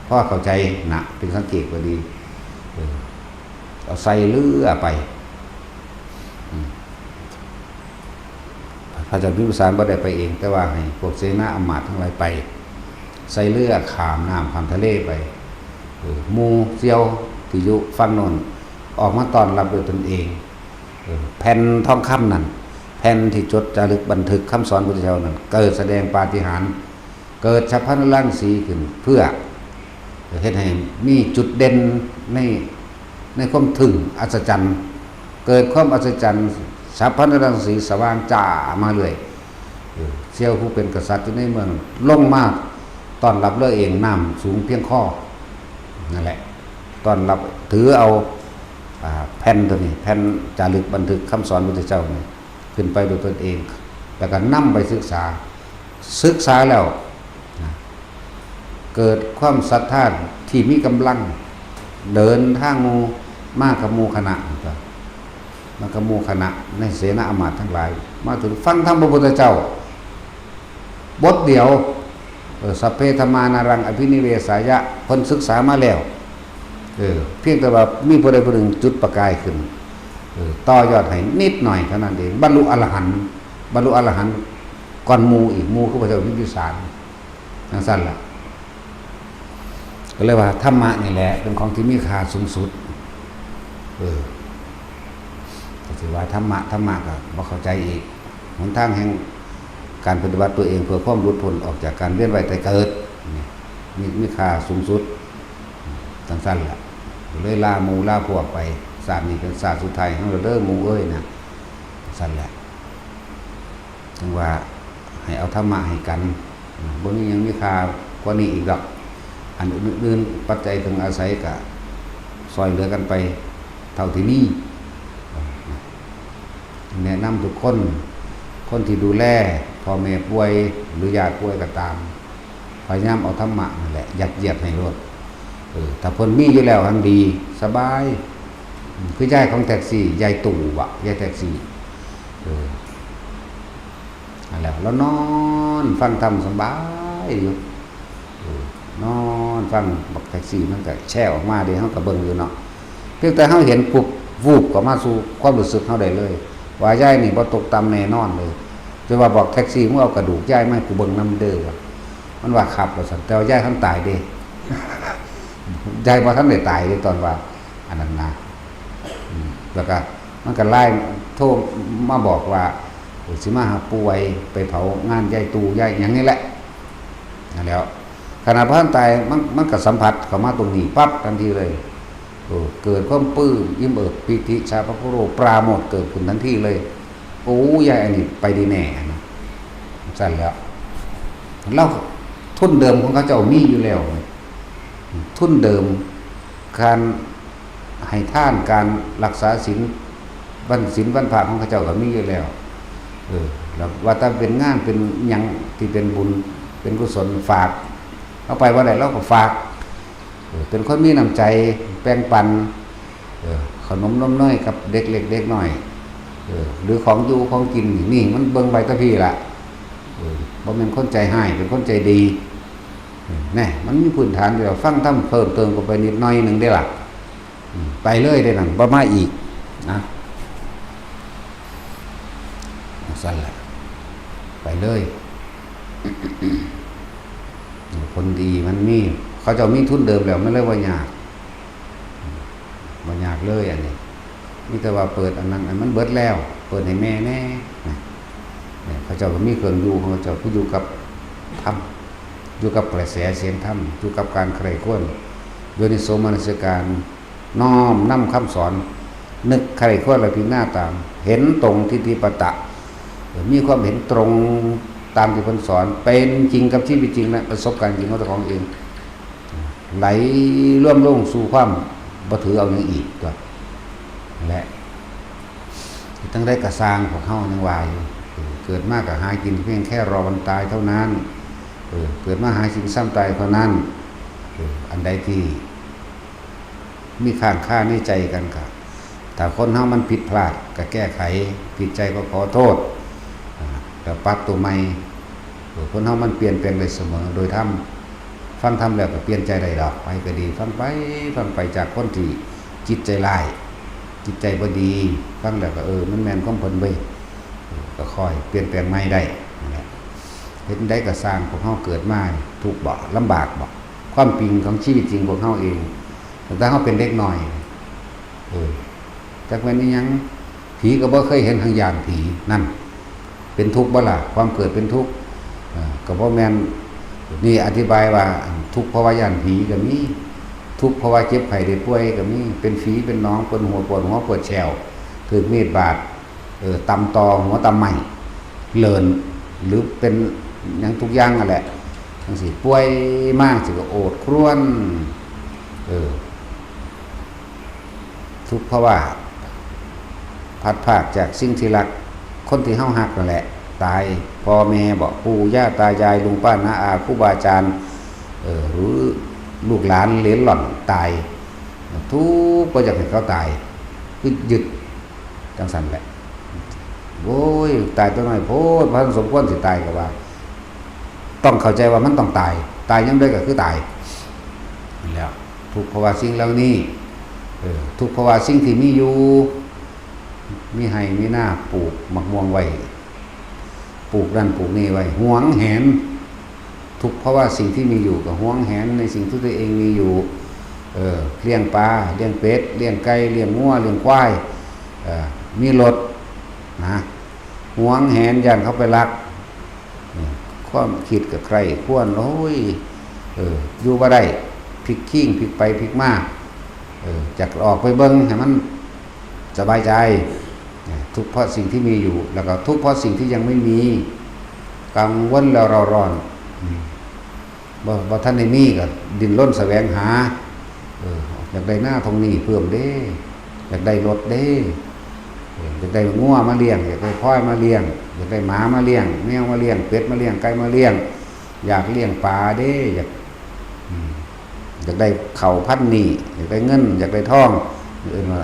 พ่อเข้าใจนะเป็นสังเขปก็ดีเออเอาใส่เรือไปอืมพระเจ้าพิมพิสารบ่ได้ไปเอง แต่ว่าให้พวกเสนาอำมาตย์ทั้งหลายไป ใส่เรือข้ามน้ำข้ามทะเลไปเออหมู่เสี่ยวที่อยู่ฝั่งโน้นออกมาต้อนรับด้วยตนเอง เออแผ่นทองคำนั่นแผ่นที่จดจารึกบันทึกคำสอนพุทธเจ้านั่นเกิดแสดงปาฏิหาริย์เกิดฉัพพลรังสีขึ้นเพื่อเฮ็ดให้มีจุดเด่นในในความทึ่งอัศจรรย์ เกิดความอัศจรรย์ฉัพพลรังสีสว่างจ้ามาเลยเออเสี่ยวผู้เป็นกษัตริย์อยู่ในเมืองลงมาต้อนรับเรือเองน้ำสูงเพียงคอนั่นแหละต้อนรับถือเอา อ่าแผ่นตัวนี้แผ่นจารึกบันทึกคำสอนพุทธเจ้านี่ขึ้นไปโดยตนเอง แล้วก็นำไปศึกษา ศึกษาแล้วนะเกิดความศรัทธาที่มีกำลัง เดินทางหมู่มากับหมู่คณะมากับหมู่คณะในเสนาอำมาตย์ทั้งหลาย มาถึงฟังธรรมพระพุทธเจ้า บทเดียวเออสัพเพธัมมานารังอภินิเวสายะเพิ่นศึกษามาแล้วเออเพียงแต่ว่ามีผู้ใดผู้หนึ่งจุดประกายขึ้นเออต่อยอดให้นิดหน่อยเท่านั้นเองบรรลุอรหันต์บรรลุอรหันต์ก่อนหมู่อีกหมู่คือพระเจ้าพิมพิสารจั่งซั่นล่ะก็เลยว่าธรรมะนี่แหละเป็นของที่มีค่าสูงสุดเออก็สิว่าธรรมะธรรมะก็บ่เข้าใจอีก หนทางแห่งการปฏิบัติตัวเองเพื่อความหลุดพ้นออกจากการเวียนว่ายตายเกิดนี่มีมีค่าสูงสุดจั่งซั่นแหละเลยลาหมู่ลาพวกไปชาตินี้เป็นชาติสุดท้ายของเราเด้อหมู่เอ้ยนะจั่งซั่นแหละจั่งว่าให้เอาธรรมะให้กันบ่มีหยังมีค่ากว่านี้อีกดอกอันอื่นๆปัจจัยเพิ่งอาศัยก็ซอยเหลือกันไปเท่าที่มี แนะนำทุกคน คนที่ดูแลพ่อแม่ป่วยหรือญาติป่วยก็ตาม พยายามเอาธรรมะนั่นแหละยัดเยียดให้โลดเออถ้าเพิ่นมีอยู่แล้วหั้นดีสบายอืมคือยายของแท็กซี่ยายตู่อะยายแท็กซี่เออนั่นแหละแล้วนอนฟังธรรมสบายอยู่ เออนอนฟังบักแท็กซี่มันก็แช่ออกมาเด้เฮาก็เบิ่งอยู่เนาะเพียงแต่เฮาเห็นปุ๊บวูบก็มาสู่ความรู้สึกเฮาได้เลย ว่ายายนี่บ่ตกต่ำแน่นอนเลยจนว่าบอกแท็กซี่มึงเอากระดูกยายมาให้กูเบิ่งนำเด้อว่ามันว่าครับว่าซั่นแต่ว่ายายทันตายเด้ยายบ่ทันได้ตายเด้ตอนว่าอันนั้นนะอืมแล้วก็มันก็ไลน์โทรมาบอกว่าเออสิมาหาปู่ไวไปเผางานยายตู่ยายหยังนี่แหละนั่นแหล้ว ขณะพระท่านตายมันมันก็สัมผัสเข้ามาตรงนี้ปั๊บทันทีเลยโอ้เกิดความปลื้มอิ่มเอิบปีติชาปะคุโรปราโมทย์เกิดขึ้นทันทีเลย โอ้ยายอันนี้ไปดีแน่นะสั่นแล้วแล้วทุนเดิมของเขาเจ้ามีอยู่แล้วทุนเดิม การให้ทาน การรักษาศีล วันศีลวันพระของเขาเจ้าก็มีอยู่แล้ว เออ แล้วว่าแต่เป็นงานเป็นหยังที่เป็นบุญเป็นกุศลฝาก เอาไปว่าได้เราก็ฝาก เออ เป็นคนมีน้ำใจแบ่งปัน เออ ขนมนมเนยกับเด็กเล็กเด็กน้อย เออ หรือของอยู่ของกินนี่ นี่มันเบิ่งไปแต่พี่ละ เออ บ่แม่นคนใจฮ้าย เป็นคนใจดี เออ แน่ มันมีพื้นฐานอยู่แล้ว ฟังธรรมเพิ่มเติมเข้าไปนิดหน่อยหนึ่งได้ล่ะ อืม ไปเลยได้นั่น บ่มาอีกนะ สั่นแหละ ไปเลย ผลดีมันมี เขาเจ้ามีทุนเดิมแล้ว มันเลยว่ายาก บ่ยากเลยอันนี้ มีแต่ว่าเปิดอันนั้น อันมันเบิดแล้ว เปิดให้แม่แน่นะ เนี่ย เขาเจ้าก็มีเครื่องอยู่ของเขาเจ้า คืออยู่กับธรรม อยู่กับกระแสเสียงธรรม อยู่กับการใคร่ครวญ โยนิโสมนสิการ น้อมนำคำสอน นึกใคร่ครวญและพิจารณาตาม เห็นตรงทิฏฐิปตะ เออ มีความเห็นตรงตามที่เพิ่นสอน เป็นจริงกับชีวิตจริงและประสบการณ์จริงของเจ้าของเอง ไหลรวมลงสู่ความบ่ถือเอาหยังอีกตัว และทั้งได้กระสร้างพวกเฮายังว่าอยู่ เออ เกิดมาก็หากินเพียงแค่รอวันตายเท่านั้น เออ เกิดมาหากินซ้ำตายเท่านั้น เออ อันใดที่มีค้างคาในใจกันก็ ถ้าคนเฮามันผิดพลาดก็แก้ไข ผิดใจก็ขอโทษ อ่า แล้วปรับตัวใหม่ เออ คนเฮามันเปลี่ยนแปลงได้เสมอ โดยธรรม ฟังธรรมแล้วก็เปลี่ยนใจได้ดอก ไปก็ดี ฟังไป ฟังไป จากคนที่จิตใจร้าย จิตใจบ่ดี ฟังแล้วก็ เออ มันแม่นความเพิ่นเว้ย เออ ก็ค่อยเปลี่ยนแปลงใหม่ได้ นั่นแหละ เฮ็ดจั่งใดก็ซ่าง พวกเฮาเกิดมาทุกข์บ่ ลำบากบ่ ความจริงของชีวิตจริงพวกเฮาเอง ตั้งแต่เฮาเป็นเด็กน้อย เออ จักแม่นอิหยัง ผีก็บ่เคยเห็น หังย้านผี นั่น เป็นทุกข์บ่ล่ะ ความเกิดเป็นทุกข์ เออ ก็บ่แม่น นี่อธิบายว่า ทุกข์เพราะว่าย้านผีก็มี ทุกข์เพราะว่าเจ็บไข้ได้ป่วยก็มี เป็นฝีเป็นหนอง ปวดหัว ปวดหัว ปวดแข้ว ถูกมีดบาด เออ ตำตอ หัวตำไม้ เลิน หรือเป็นหยังทุกอย่างนั่นแหละ จั่งซี้ ป่วยมาจั่งซี้ก็โอดครวญ เออ ทุกข์เพราะว่าพลัดพรากจากสิ่งที่รัก คนที่เฮาฮักนั่นแหละ ตาย พ่อแม่บ่ ปู่ย่าตายาย ลุงป้าน้าอา ครูบาอาจารย์ เออ หรือลูกหลานเหลนหล่อนตาย ทุกข์บ่อยากให้เขาตาย คือยึดจั่งซั้นแหละ โอ้ย ตายตัวน้อยโพด บ่ทันสมควรสิตายก็ว่า ต้องเข้าใจว่ามันต้องตาย ตายยามใดก็คือตาย นั่นแหละ ทุกข์เพราะว่าสิ่งเหล่านี้ เออ ทุกข์เพราะว่าสิ่งที่มีอยู่ มีไร่มีนา ปลูกหมากม่วงไว้ ปลูกนั่นปลูกนี่ไว้ หวงแหน ทุกข์เพราะว่าสิ่งที่มีอยู่ก็หวงแหนในสิ่งที่ตัวเองมีอยู่ เออ เลี้ยงปลา เลี้ยงเป็ด เลี้ยงไก่ เลี้ยงงัว เลี้ยงควาย เออ มีรถนะ หวงแหนย้านเขาไปลัก เออ ความคิดก็ใคร่ครวญ โอ้ย เออ อยู่บ่ได้ พลิกคิง พลิกไปพลิกมา เออ อยากออกไปเบิ่งให้มันสบายใจ เออ ทุกข์เพราะสิ่งที่มีอยู่ แล้วก็ทุกข์เพราะสิ่งที่ยังไม่มี กังวลแล้วเร่าร้อน อืม บ่ บ่ทันได้มีก็ดิ้นรนแสวงหา เออ อยากได้นาตรงนี้เพิ่มเด้ อยากได้รถเด้ เออ อยากได้งัวมาเลี้ยง อยากได้ควายมาเลี้ยง อยากได้หมามาเลี้ยง แมวมาเลี้ยง เป็ดมาเลี้ยง ไก่มาเลี้ยง อยากเลี้ยงปลาเด้ อยาก อืม อยากได้ข้าวพันธุ์นี้ อยากได้เงิน อยากได้ทอง เอิ้นว่า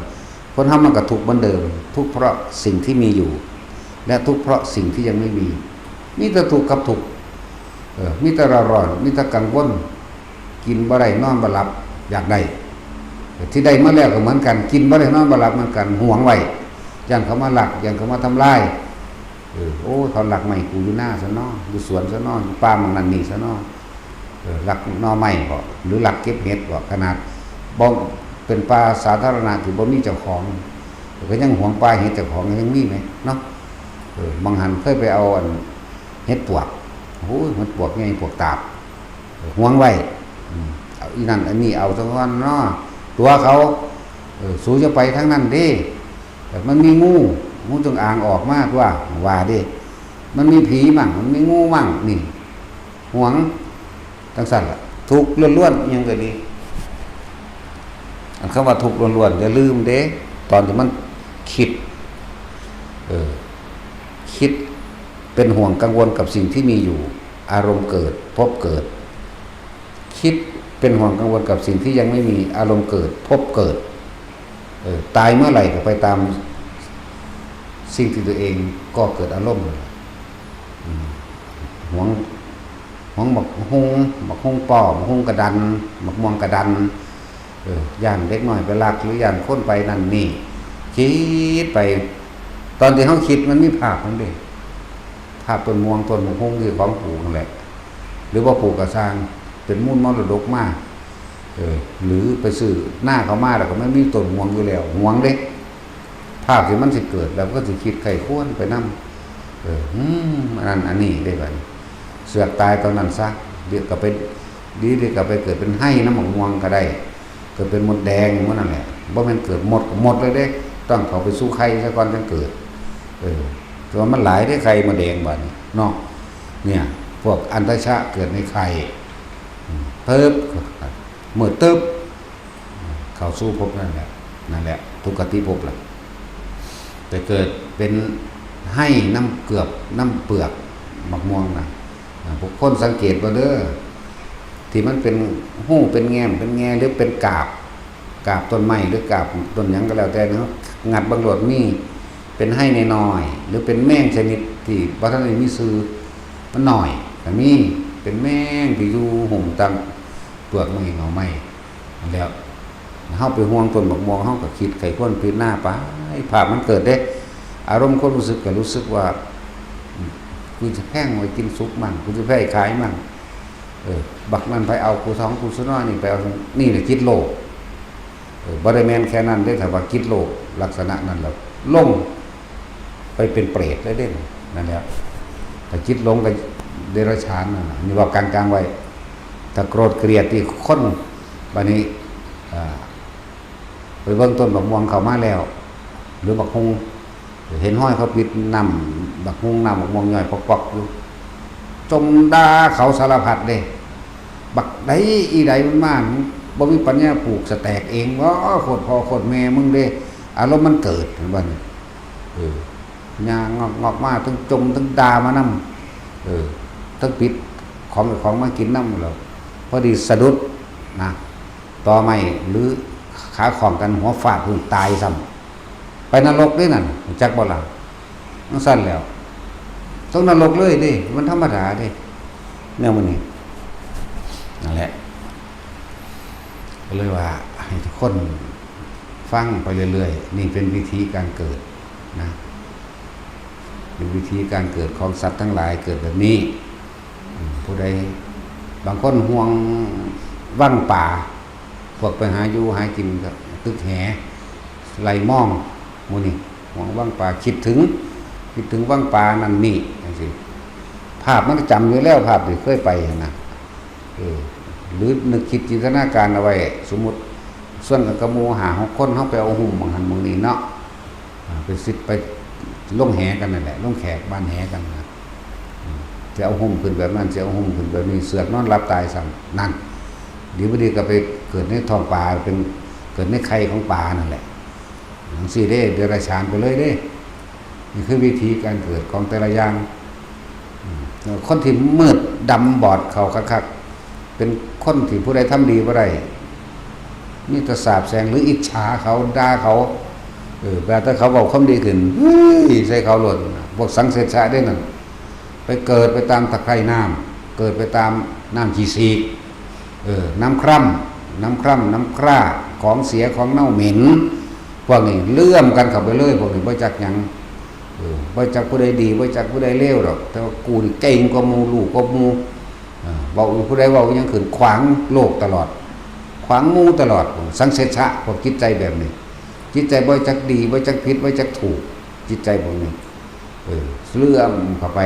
คนเฮามันก็ทุกข์เหมือนเดิม ทุกข์เพราะสิ่งที่มีอยู่ และทุกข์เพราะสิ่งที่ยังไม่มี มีแต่ทุกข์กับทุกข์ เออ มีแต่เร่าร้อน มีแต่กังวล กินบ่ได้ นอนบ่หลับ อยากได้ ที่ได้มาแล้วก็เหมือนกัน กินบ่ได้ นอนบ่หลับเหมือนกัน หวงไว้ ย้านเขามาลัก ย้านเขามาทำลาย เออ โอ้ เขาลักไม้กูอยู่นาซะเนาะ อยู่สวนซะเนาะ อยู่ป่าหม่องนั่นนี่ซะเนาะ เออ ลักหน่อไม้บ่ หรือลักเก็บเห็ดบ่ ขนาดบ่เป็นป่าสาธารณะที่บ่มีเจ้าของ ก็ยังหวงป่าเห็ดเจ้าของ ยังมีไหมเนาะ เออ บางหันเคยไปเอาอันเห็ดปวก โอ้ย เห็ดปวกใหญ่ ปวกตาบ เออ หวงไว้ อืม เอาอีนั่นอันนี้เอาซะก่อนเนาะ ตั๋วเขา เออ สูอย่าไปทางนั้นเด้ แต่มันมีงู งูจงอางออกมาตัว ว่าเด้ มันมีผีมั่ง มันมีงูมั่ง นี่ หวง จั่งซั้นล่ะ ทุกข์ล้วนๆ อิหยังก็ดี คำว่าทุกข์ล้วนๆ อย่าลืมเด้ ตอนที่มันคิด เออ คิดเป็นห่วงกังวลกับสิ่งที่มีอยู่ อารมณ์เกิด ภพเกิด คิดเป็นห่วงกังวลกับสิ่งที่ยังไม่มี อารมณ์เกิด ภพเกิด เออ ตายเมื่อไหร่ก็ไปตามสิ่งที่ตัวเองก่อเกิดอารมณ์ อืม ห่วง ห่วงบักฮุ่ง บักฮุ่งป้อ บักฮุ่งกระดัน บักม่วงกระดัน เออ ย่านเด็กน้อยไปลัก หรือย่านคนไปนั่นนี่ คิดไป ตอนที่เฮาคิดมันมีภาพมันเด้ ภาพต้นม่วงต้นบักฮุ่งคือของปลูกนั่นแหละ หรือว่าปลูกกระซาง เป็นมูลมรดกมา เออ หรือไปซื้อนาเขามาแล้วก็มันมีต้นม่วงอยู่แล้ว ห่วงเด้ ภาพที่มันสิเกิดแล้วก็สิคิดใคร่ครวญไปนำ เออ อืม อันนั้นอันนี้ได้บัดนี้ เสือกตายตอนนั้นซะ เดี๋ยวก็ไป ดี เดี๋ยวก็ไปเกิดเป็นไฮ่น้ำบักม่วงก็ได้ เกิดเป็นมดแดงหมดนั่นแหละ บ่แม่นเกิดมดก็มดเลยเด้ ต้องเข้าไปสู่ไข่ซะก่อนจั่งเกิด เออ แต่ว่ามันหลายเด้ ไข่มดแดงบัดนี้เนาะ เนี่ย พวกอันทชะเกิดในไข่ อืม ตึ๊บ มืดตึ๊บ เข้าสู่ภพนั่นแหละ นั่นแหละ ทุกขติภพล่ะ แต่เกิดเป็นไฮ่น้ำเกือบ น้ำเปลือกบักม่วงนะ อ่า พวกคนสังเกตบ่เด้อ ที่มันเป็นฮูเป็นแง้ม เป็นแง่ หรือเป็นกาบ กาบต้นไม้ หรือกาบต้นหยังก็แล้วแต่เนาะ งัดเบิ่งโลด มีเป็นไฮ่น้อยๆ หรือเป็นแมงชนิดที่บ่ทันได้มีชื่อ มันน้อย ก็มี เป็นแมงที่อยู่หุ้มตามเปลือกไม้เงาไม้ นั่นแหล้ว เฮาไปห่วงต้นบักม่วง เฮาก็คิดใคร่ครวญพิจารณาไป ภาพมันเกิดเด้ อารมณ์ความรู้สึกก็รู้สึกว่า อืม กูจะแพ่งไว้กินสุกมั่ง กูจะแพ่ขายมั่ง เออ บักนั่นไปเอากูท้องกูซะน้อย นี่ไปเอา นี่แหละจิตโลภ เออ บ่ได้แม่นแค่นั้นเด้ ถ้าว่าจิตโลภลักษณะนั้นแล้ว ลงไปเป็นเปรตได้เด้ นั่นแหละ ถ้าจิตหลงก็เดรัจฉานนั่นน่ะ นี่เว้ากลางๆ ไว้ ถ้าโกรธเกลียดที่คน บัดนี้ อ่า ไปเบิ่งต้นบักม่วงเข้ามาแล้ว หรือบักฮุ่ง เห็นฮอยเขาปิดน้ำบักฮุ่ง น้ำบักม่วงย่อยปอกๆ อยู่ จมด่าเขาสารพัดเด้ บักใดอีใดมันมา บ่มีปัญญาปลูกสะแตกเองบ่ โคตรพ่อโคตรแม่มึงเด้ อารมณ์มันเกิด เห็นบ่นี่ เออ ย่างงอกๆ มา ทั้งจม ทั้งด่ามานำ เออ ทั้งปิดของเจ้าของมากินนำ แล้วพอดีสะดุดนะ ตอไม้หรือขาข้องกัน หัวฟาดพื้นตายซ้ำ ไปนรกเด้นั่น รู้จักบ่ล่ะ จั่งซั้นแหล้ว ตกนรกเลยเด้ มันธรรมดาเด้ แนวมื้อนี้ นั่นแหละ ก็เลยว่าให้ทุกคนฟังไปเรื่อยๆ นี่เป็นวิธีการเกิดนะ เป็นวิธีการเกิดของสัตว์ทั้งหลาย เกิดแบบนี้ อืม ผู้ใด บางคนห่วงวังป่า พวกไปหาอยู่หากินก็ตึกแห ไล่มอง หมู่นี้ ห่วงวังป่า คิดถึง คิดถึงวังป่านั่นนี่ จั่งซี้ ภาพมันก็จำอยู่แล้ว ภาพที่เคยไปหั้นนะ เออ หรือนึกคิดจินตนาการเอาไว้ สมมุติ ชวนกันกับหมู่ห้าหกคน เฮาไปเอาฮุ่มหม่องหั้นหม่องนี้เนาะ อ่า ไปสิ ไปลงแหกันนั่นแหละ ลงแขกบ้านแหกันนะ อืม สิเอาฮุ่มขึ้นแบบนั้น สิเอาฮุ่มขึ้นแบบนี้ เสือกนอนหลับตายซ้ำ นั่น ดีบ่ดีก็ไปเกิดในท้องปลา เป็น เกิดในไข่ของปลานั่นแหละ จั่งซี้เด้ เดรัจฉานไปเลยเด้ นี่คือวิธีการเกิดของแต่ละอย่าง อืม แล้วคนที่มืดดำบอดเข้าคักๆ เป็นคนที่ผู้ใดทำดีบ่ได้ มีแต่สาปแช่งหรืออิจฉาเขา ด่าเขา เออ แบบถ้าเขาเว้าความดีขึ้น เฮ้ย ใส่เขาโลด พวกสังเสชะเด้นั่น ไปเกิดไปตามตะไคร่น้ำ เกิดไปตามน้ำขี้สีก เออ น้ำคร่ำ น้ำคร่ำ น้ำคร่า ของเสีย ของเน่าเหม็น พวกนี้เลื่อมกันเข้าไปเลย พวกนี้บ่จักหยัง เออ บ่จักผู้ใดดี บ่จักผู้ใดเลวดอก แต่ว่ากูนี่เก่งกว่าหมู่ รู้กว่าหมู่ เออ เว้า ผู้ใดเว้าหยังขึ้น ขวางโลกตลอด ขวางหมู่ตลอด สังเสชะ พวกจิตใจแบบนี้ จิตใจบ่จักดี บ่จักผิด บ่จักถูก จิตใจพวกนี้ เออ เลื่อมเข้าไป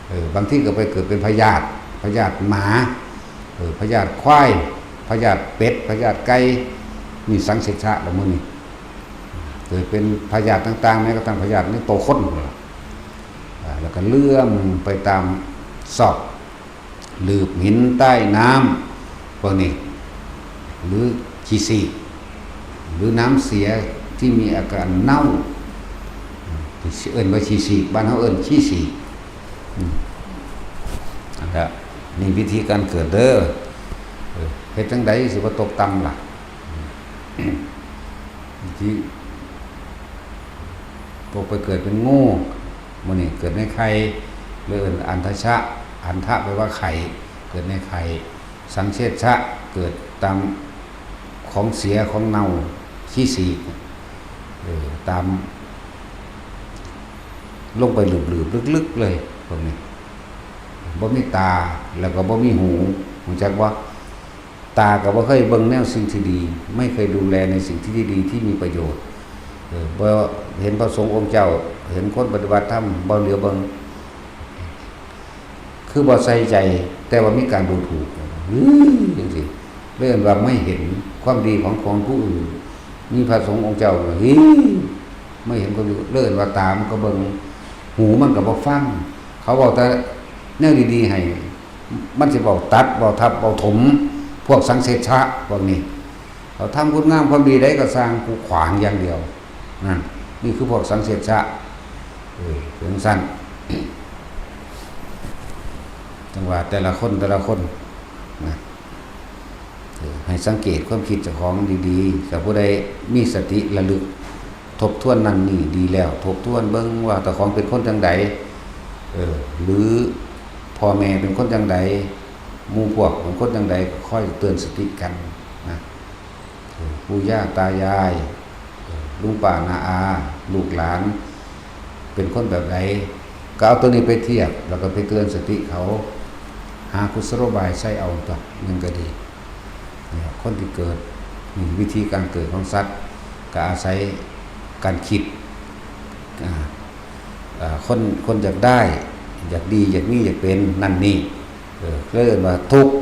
เออ บางทีก็ไปเกิดเป็นพยาธิ พยาธิหมา เออ พยาธิควาย พยาธิเป็ด พยาธิไก่ นี่สังเสชะละมื้อนี้ เกิดเป็นพยาธิต่างๆ แม้กระทั่งพยาธิในตัวคนนั่นล่ะ อ่า แล้วก็เลื่อมไปตามซอก หลืบหินใต้น้ำ พวกนี้ หรือขี้สีก หรือน้ำเสียที่มีอาการเน่า เอิ้นว่าขี้ฉีก บ้านเฮาเอิ้นขี้ฉีก อืม นั่นละ นี่วิธีการเกิดเด้อ เออ เฮ็ดจั่งใดสิบ่ตกต่ำล่ะ ที่ พวกไปเกิดเป็นงู มื้อนี้เกิดในไข่ เลยเอิ้นอันทชะ อันทะแปลว่าไข่ เกิดในไข่ สังเสชะ เกิดตามของเสียของเน่า ขี้ฉีก เออ ตาม ลงไปหลืบๆ ลึกๆ เลย พวกนี้ บ่มีตา แล้วก็บ่มีหู รู้จักบ่ ตาก็บ่เคยเบิ่งแนวสิ่งที่ดี ไม่เคยดูแลในสิ่งที่ดีๆ ที่มีประโยชน์ เออ บ่เห็นพระสงฆ์องค์เจ้า เห็นคนปฏิบัติธรรม บ่เหลียวเบิ่ง คือบ่ใส่ใจ แต่ว่ามีการดูถูก อื้อ จั่งซี้ เรียกว่าไม่เห็นความดีของคนผู้อื่น มีพระสงฆ์องค์เจ้า เฮ้ย ไม่เห็นความดี เรียกว่าตามันก็เบิ่ง หูมันก็บ่ฟัง เขาเว้าแต่แนวดีๆ ให้ มันสิเว้าตัด เว้าทับ เว้าถม พวกสังเสชะ พวกนี้ เขาทำคุณงามความดีใดก็สร้าง กูขวางอย่างเดียว นั่น นี่คือพวกสังเสชะ เออ เป็นจั่งซั้น จั่งว่าแต่ละคน แต่ละคน นะ เออ ให้สังเกตความคิดเจ้าของดีๆ ถ้าผู้ใดมีสติระลึก ทบทวนนั่นนี่ดีแล้ว ทบทวนเบิ่งว่าเจ้าของเป็นคนจั่งใด เออ หรือพ่อแม่เป็นคนจั่งใด หมู่พวกเป็นคนจั่งใด ก็คอยเตือนสติกันนะ เออ ปู่ย่าตายาย เออ ลุงป้าน้าอา ลูกหลาน เป็นคนแบบใด ก็เอาตัวนี้ไปเทียบ แล้วก็ไปเตือนสติเขา หากุศโลบายใช้เอาตัวหนึ่งก็ดี เนี่ย คนที่เกิด นี่วิธีการเกิดของสัตว์ ก็อาศัยการคิด อ่า อ่า คน คนอยากได้ อยากดี อยากมี อยากเป็น นั่นนี่ เออ เรียกว่าทุกข์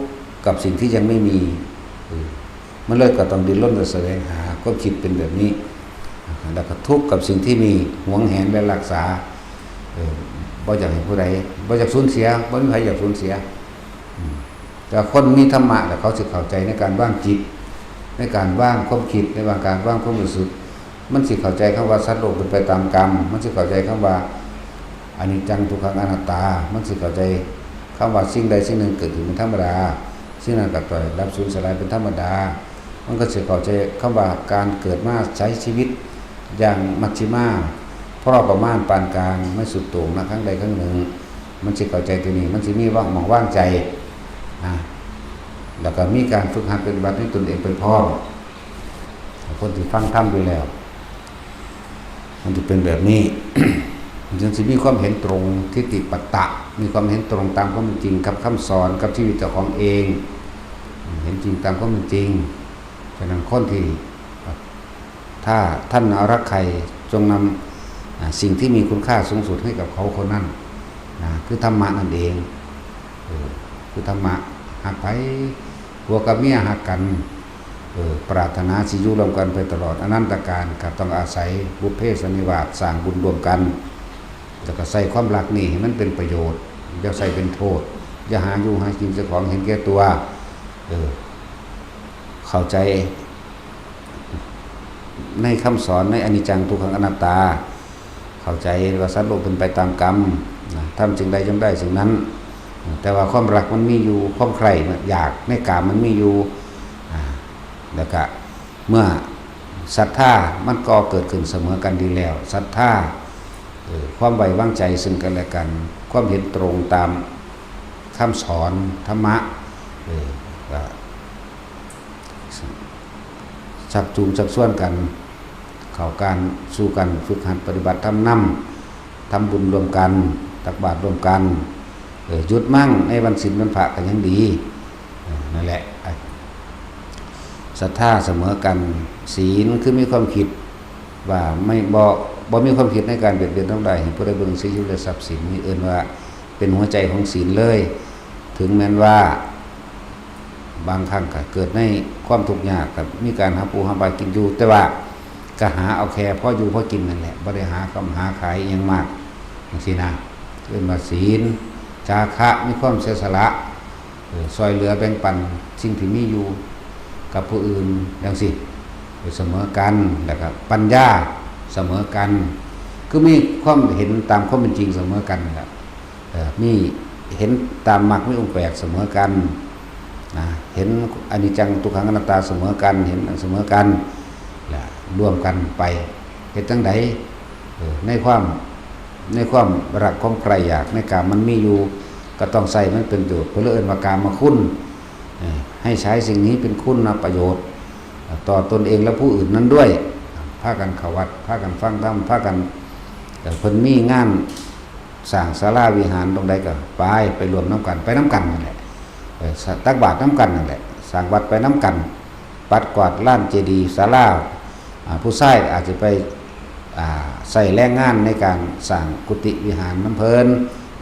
กับสิ่งที่ยังไม่มี เออ มันเลยก็ต้องดิ้นรนแสวงหา ความคิดเป็นแบบนี้ แล้วก็ทุกข์กับสิ่งที่มี หวงแหนและรักษา เออ บ่อยากให้ผู้ใด บ่อยากสูญเสีย บ่มีใครอยากสูญเสีย อืม แต่คนมีธรรมะแล้วเขาสิเข้าใจในการวางจิต ในการวางความคิด ในวางการวางความรู้สึก มันสิเข้าใจคำว่าสัตว์โลกเป็นไปตามกรรม มันสิเข้าใจคำว่าอนิจจังทุกขังอนัตตา มันสิเข้าใจคำว่าสิ่งใดสิ่งหนึ่งเกิดขึ้นเป็นธรรมดา สิ่งนั้นก็ต้องดับสูญสลายเป็นธรรมดา มันก็สิเข้าใจคำว่าการเกิดมาใช้ชีวิตอย่างมัชฌิมา พอประมาณปานกลาง ไม่สุดโต่งนะ ข้างใดข้างหนึ่ง มันสิเข้าใจตัวนี้ มันสิมีว่างหม่องว่างใจนะ แล้วก็มีการฝึกหัดปฏิบัติในตนเองไปพร้อม คนที่ฟังธรรมอยู่แล้ว มันจะเป็นแบบนี้ มันจึงสิมีความเห็นตรง ทิฏฐิปัตตะ มีความเห็นตรงตามความเป็นจริงกับคำสอน กับชีวิตเจ้าของเอง เห็นจริงตามความเป็นจริง ฉะนั้นคนที่ ถ้าท่านรักใคร จงนำ อ่า สิ่งที่มีคุณค่าสูงสุดให้กับเขาคนนั้น นะ คือธรรมะนั่นเอง เออ คือธรรมะ ฮักไผ ผัวกับเมียฮักกัน เออ ปรารถนาสิอยู่ร่วมกันไปตลอดอนันตกาล ก็ต้องอาศัยบุพเพสันนิวาส สร้างบุญร่วมกัน แล้วก็ใช้ความรักนี่ให้มันเป็นประโยชน์ อย่าใช้เป็นโทษ อย่าหาอยู่หากินเจ้าของเห็นแก่ตัว เออ เข้าใจ ในคำสอนในอนิจจังทุกขังอนัตตา เข้าใจว่าสัตว์โลกเป็นไปตามกรรม นะ ทำสิ่งใดย่อมได้สิ่งนั้น แต่ว่าความรักมันมีอยู่ ความใคร่มันอยากในกามมันมีอยู่ อ่า แล้วก็เมื่อศรัทธามันก็เกิดขึ้นเสมอกันดีแล้ว ศรัทธา เอ่อ ความไว้วางใจซึ่งกันและกัน ความเห็นตรงตามคำสอนธรรมะ เอ่อ ก็ ชักจูงชักชวนกัน เข้าการสู่กัน ฝึกหัดปฏิบัติธรรมนำ ทำบุญร่วมกัน ตักบาตรร่วมกัน เอ่อ หยุดมั่งในวันศีลวันพระก็ยังดี เอ่อ นั่นแหละ ศรัทธาเสมอกัน ศีลคือมีความคิดว่าไม่ บ่ บ่มีความคิดในการเบียดเบียนทำลายให้ผู้ใดเบิ่ง เสียชีวิตและทรัพย์สิน นี่เอิ้นว่าเป็นหัวใจของศีลเลย ถึงแม้นว่า บางครั้งก็เกิดในความทุกข์ยาก ก็มีการหาปูหาปลากินอยู่ แต่ว่าก็หาเอาแค่พออยู่พอกินนั่นแหละ บ่ได้หาค้าหาขายอิหยังมาก จั่งซี้นะ เอิ้นว่าศีล จาคะ มีความเสียสละ เออ ซ่อยเหลือแบ่งปันสิ่งที่มีอยู่กับผู้อื่น จั่งซี้ เสมอกัน แล้วก็ปัญญาเสมอกัน คือมีความเห็นตามความเป็นจริงเสมอกันนั่นแหละ เอ่อ มีเห็นตามมรรคมีองค์แปดเสมอกันนะ เห็นอนิจจังทุกขังอนัตตาเสมอกัน เห็นเสมอกัน และร่วมกันไป เฮ็ดจั่งใด เออ ในความ ในความรักของใคร่อยากในกามมันมีอยู่ ก็ต้องใช้มันเป็นประโยชน์ เพิ่นเลยเอิ้นว่ากามคุณ เออ ให้ใช้สิ่งนี้เป็นคุณประโยชน์ ต่อตนเองและผู้อื่นนั้นด้วย พากันเข้าวัด พากันฟังธรรม พากัน เอ่อ เพิ่นมีงานสร้างศาลาวิหารตรงใดก็ไป ไปร่วมนำกัน ไปนำกันนั่นแหละ เออ ตักบาตรนำกันนั่นแหละ สร้างวัดไปนำกัน ปัดกวาดลานเจดีย์ศาลา อ่า ผู้ชายอาจจะไป อ่า ใช้แรงงานในการสร้างกุฏิวิหารนำเพิ่น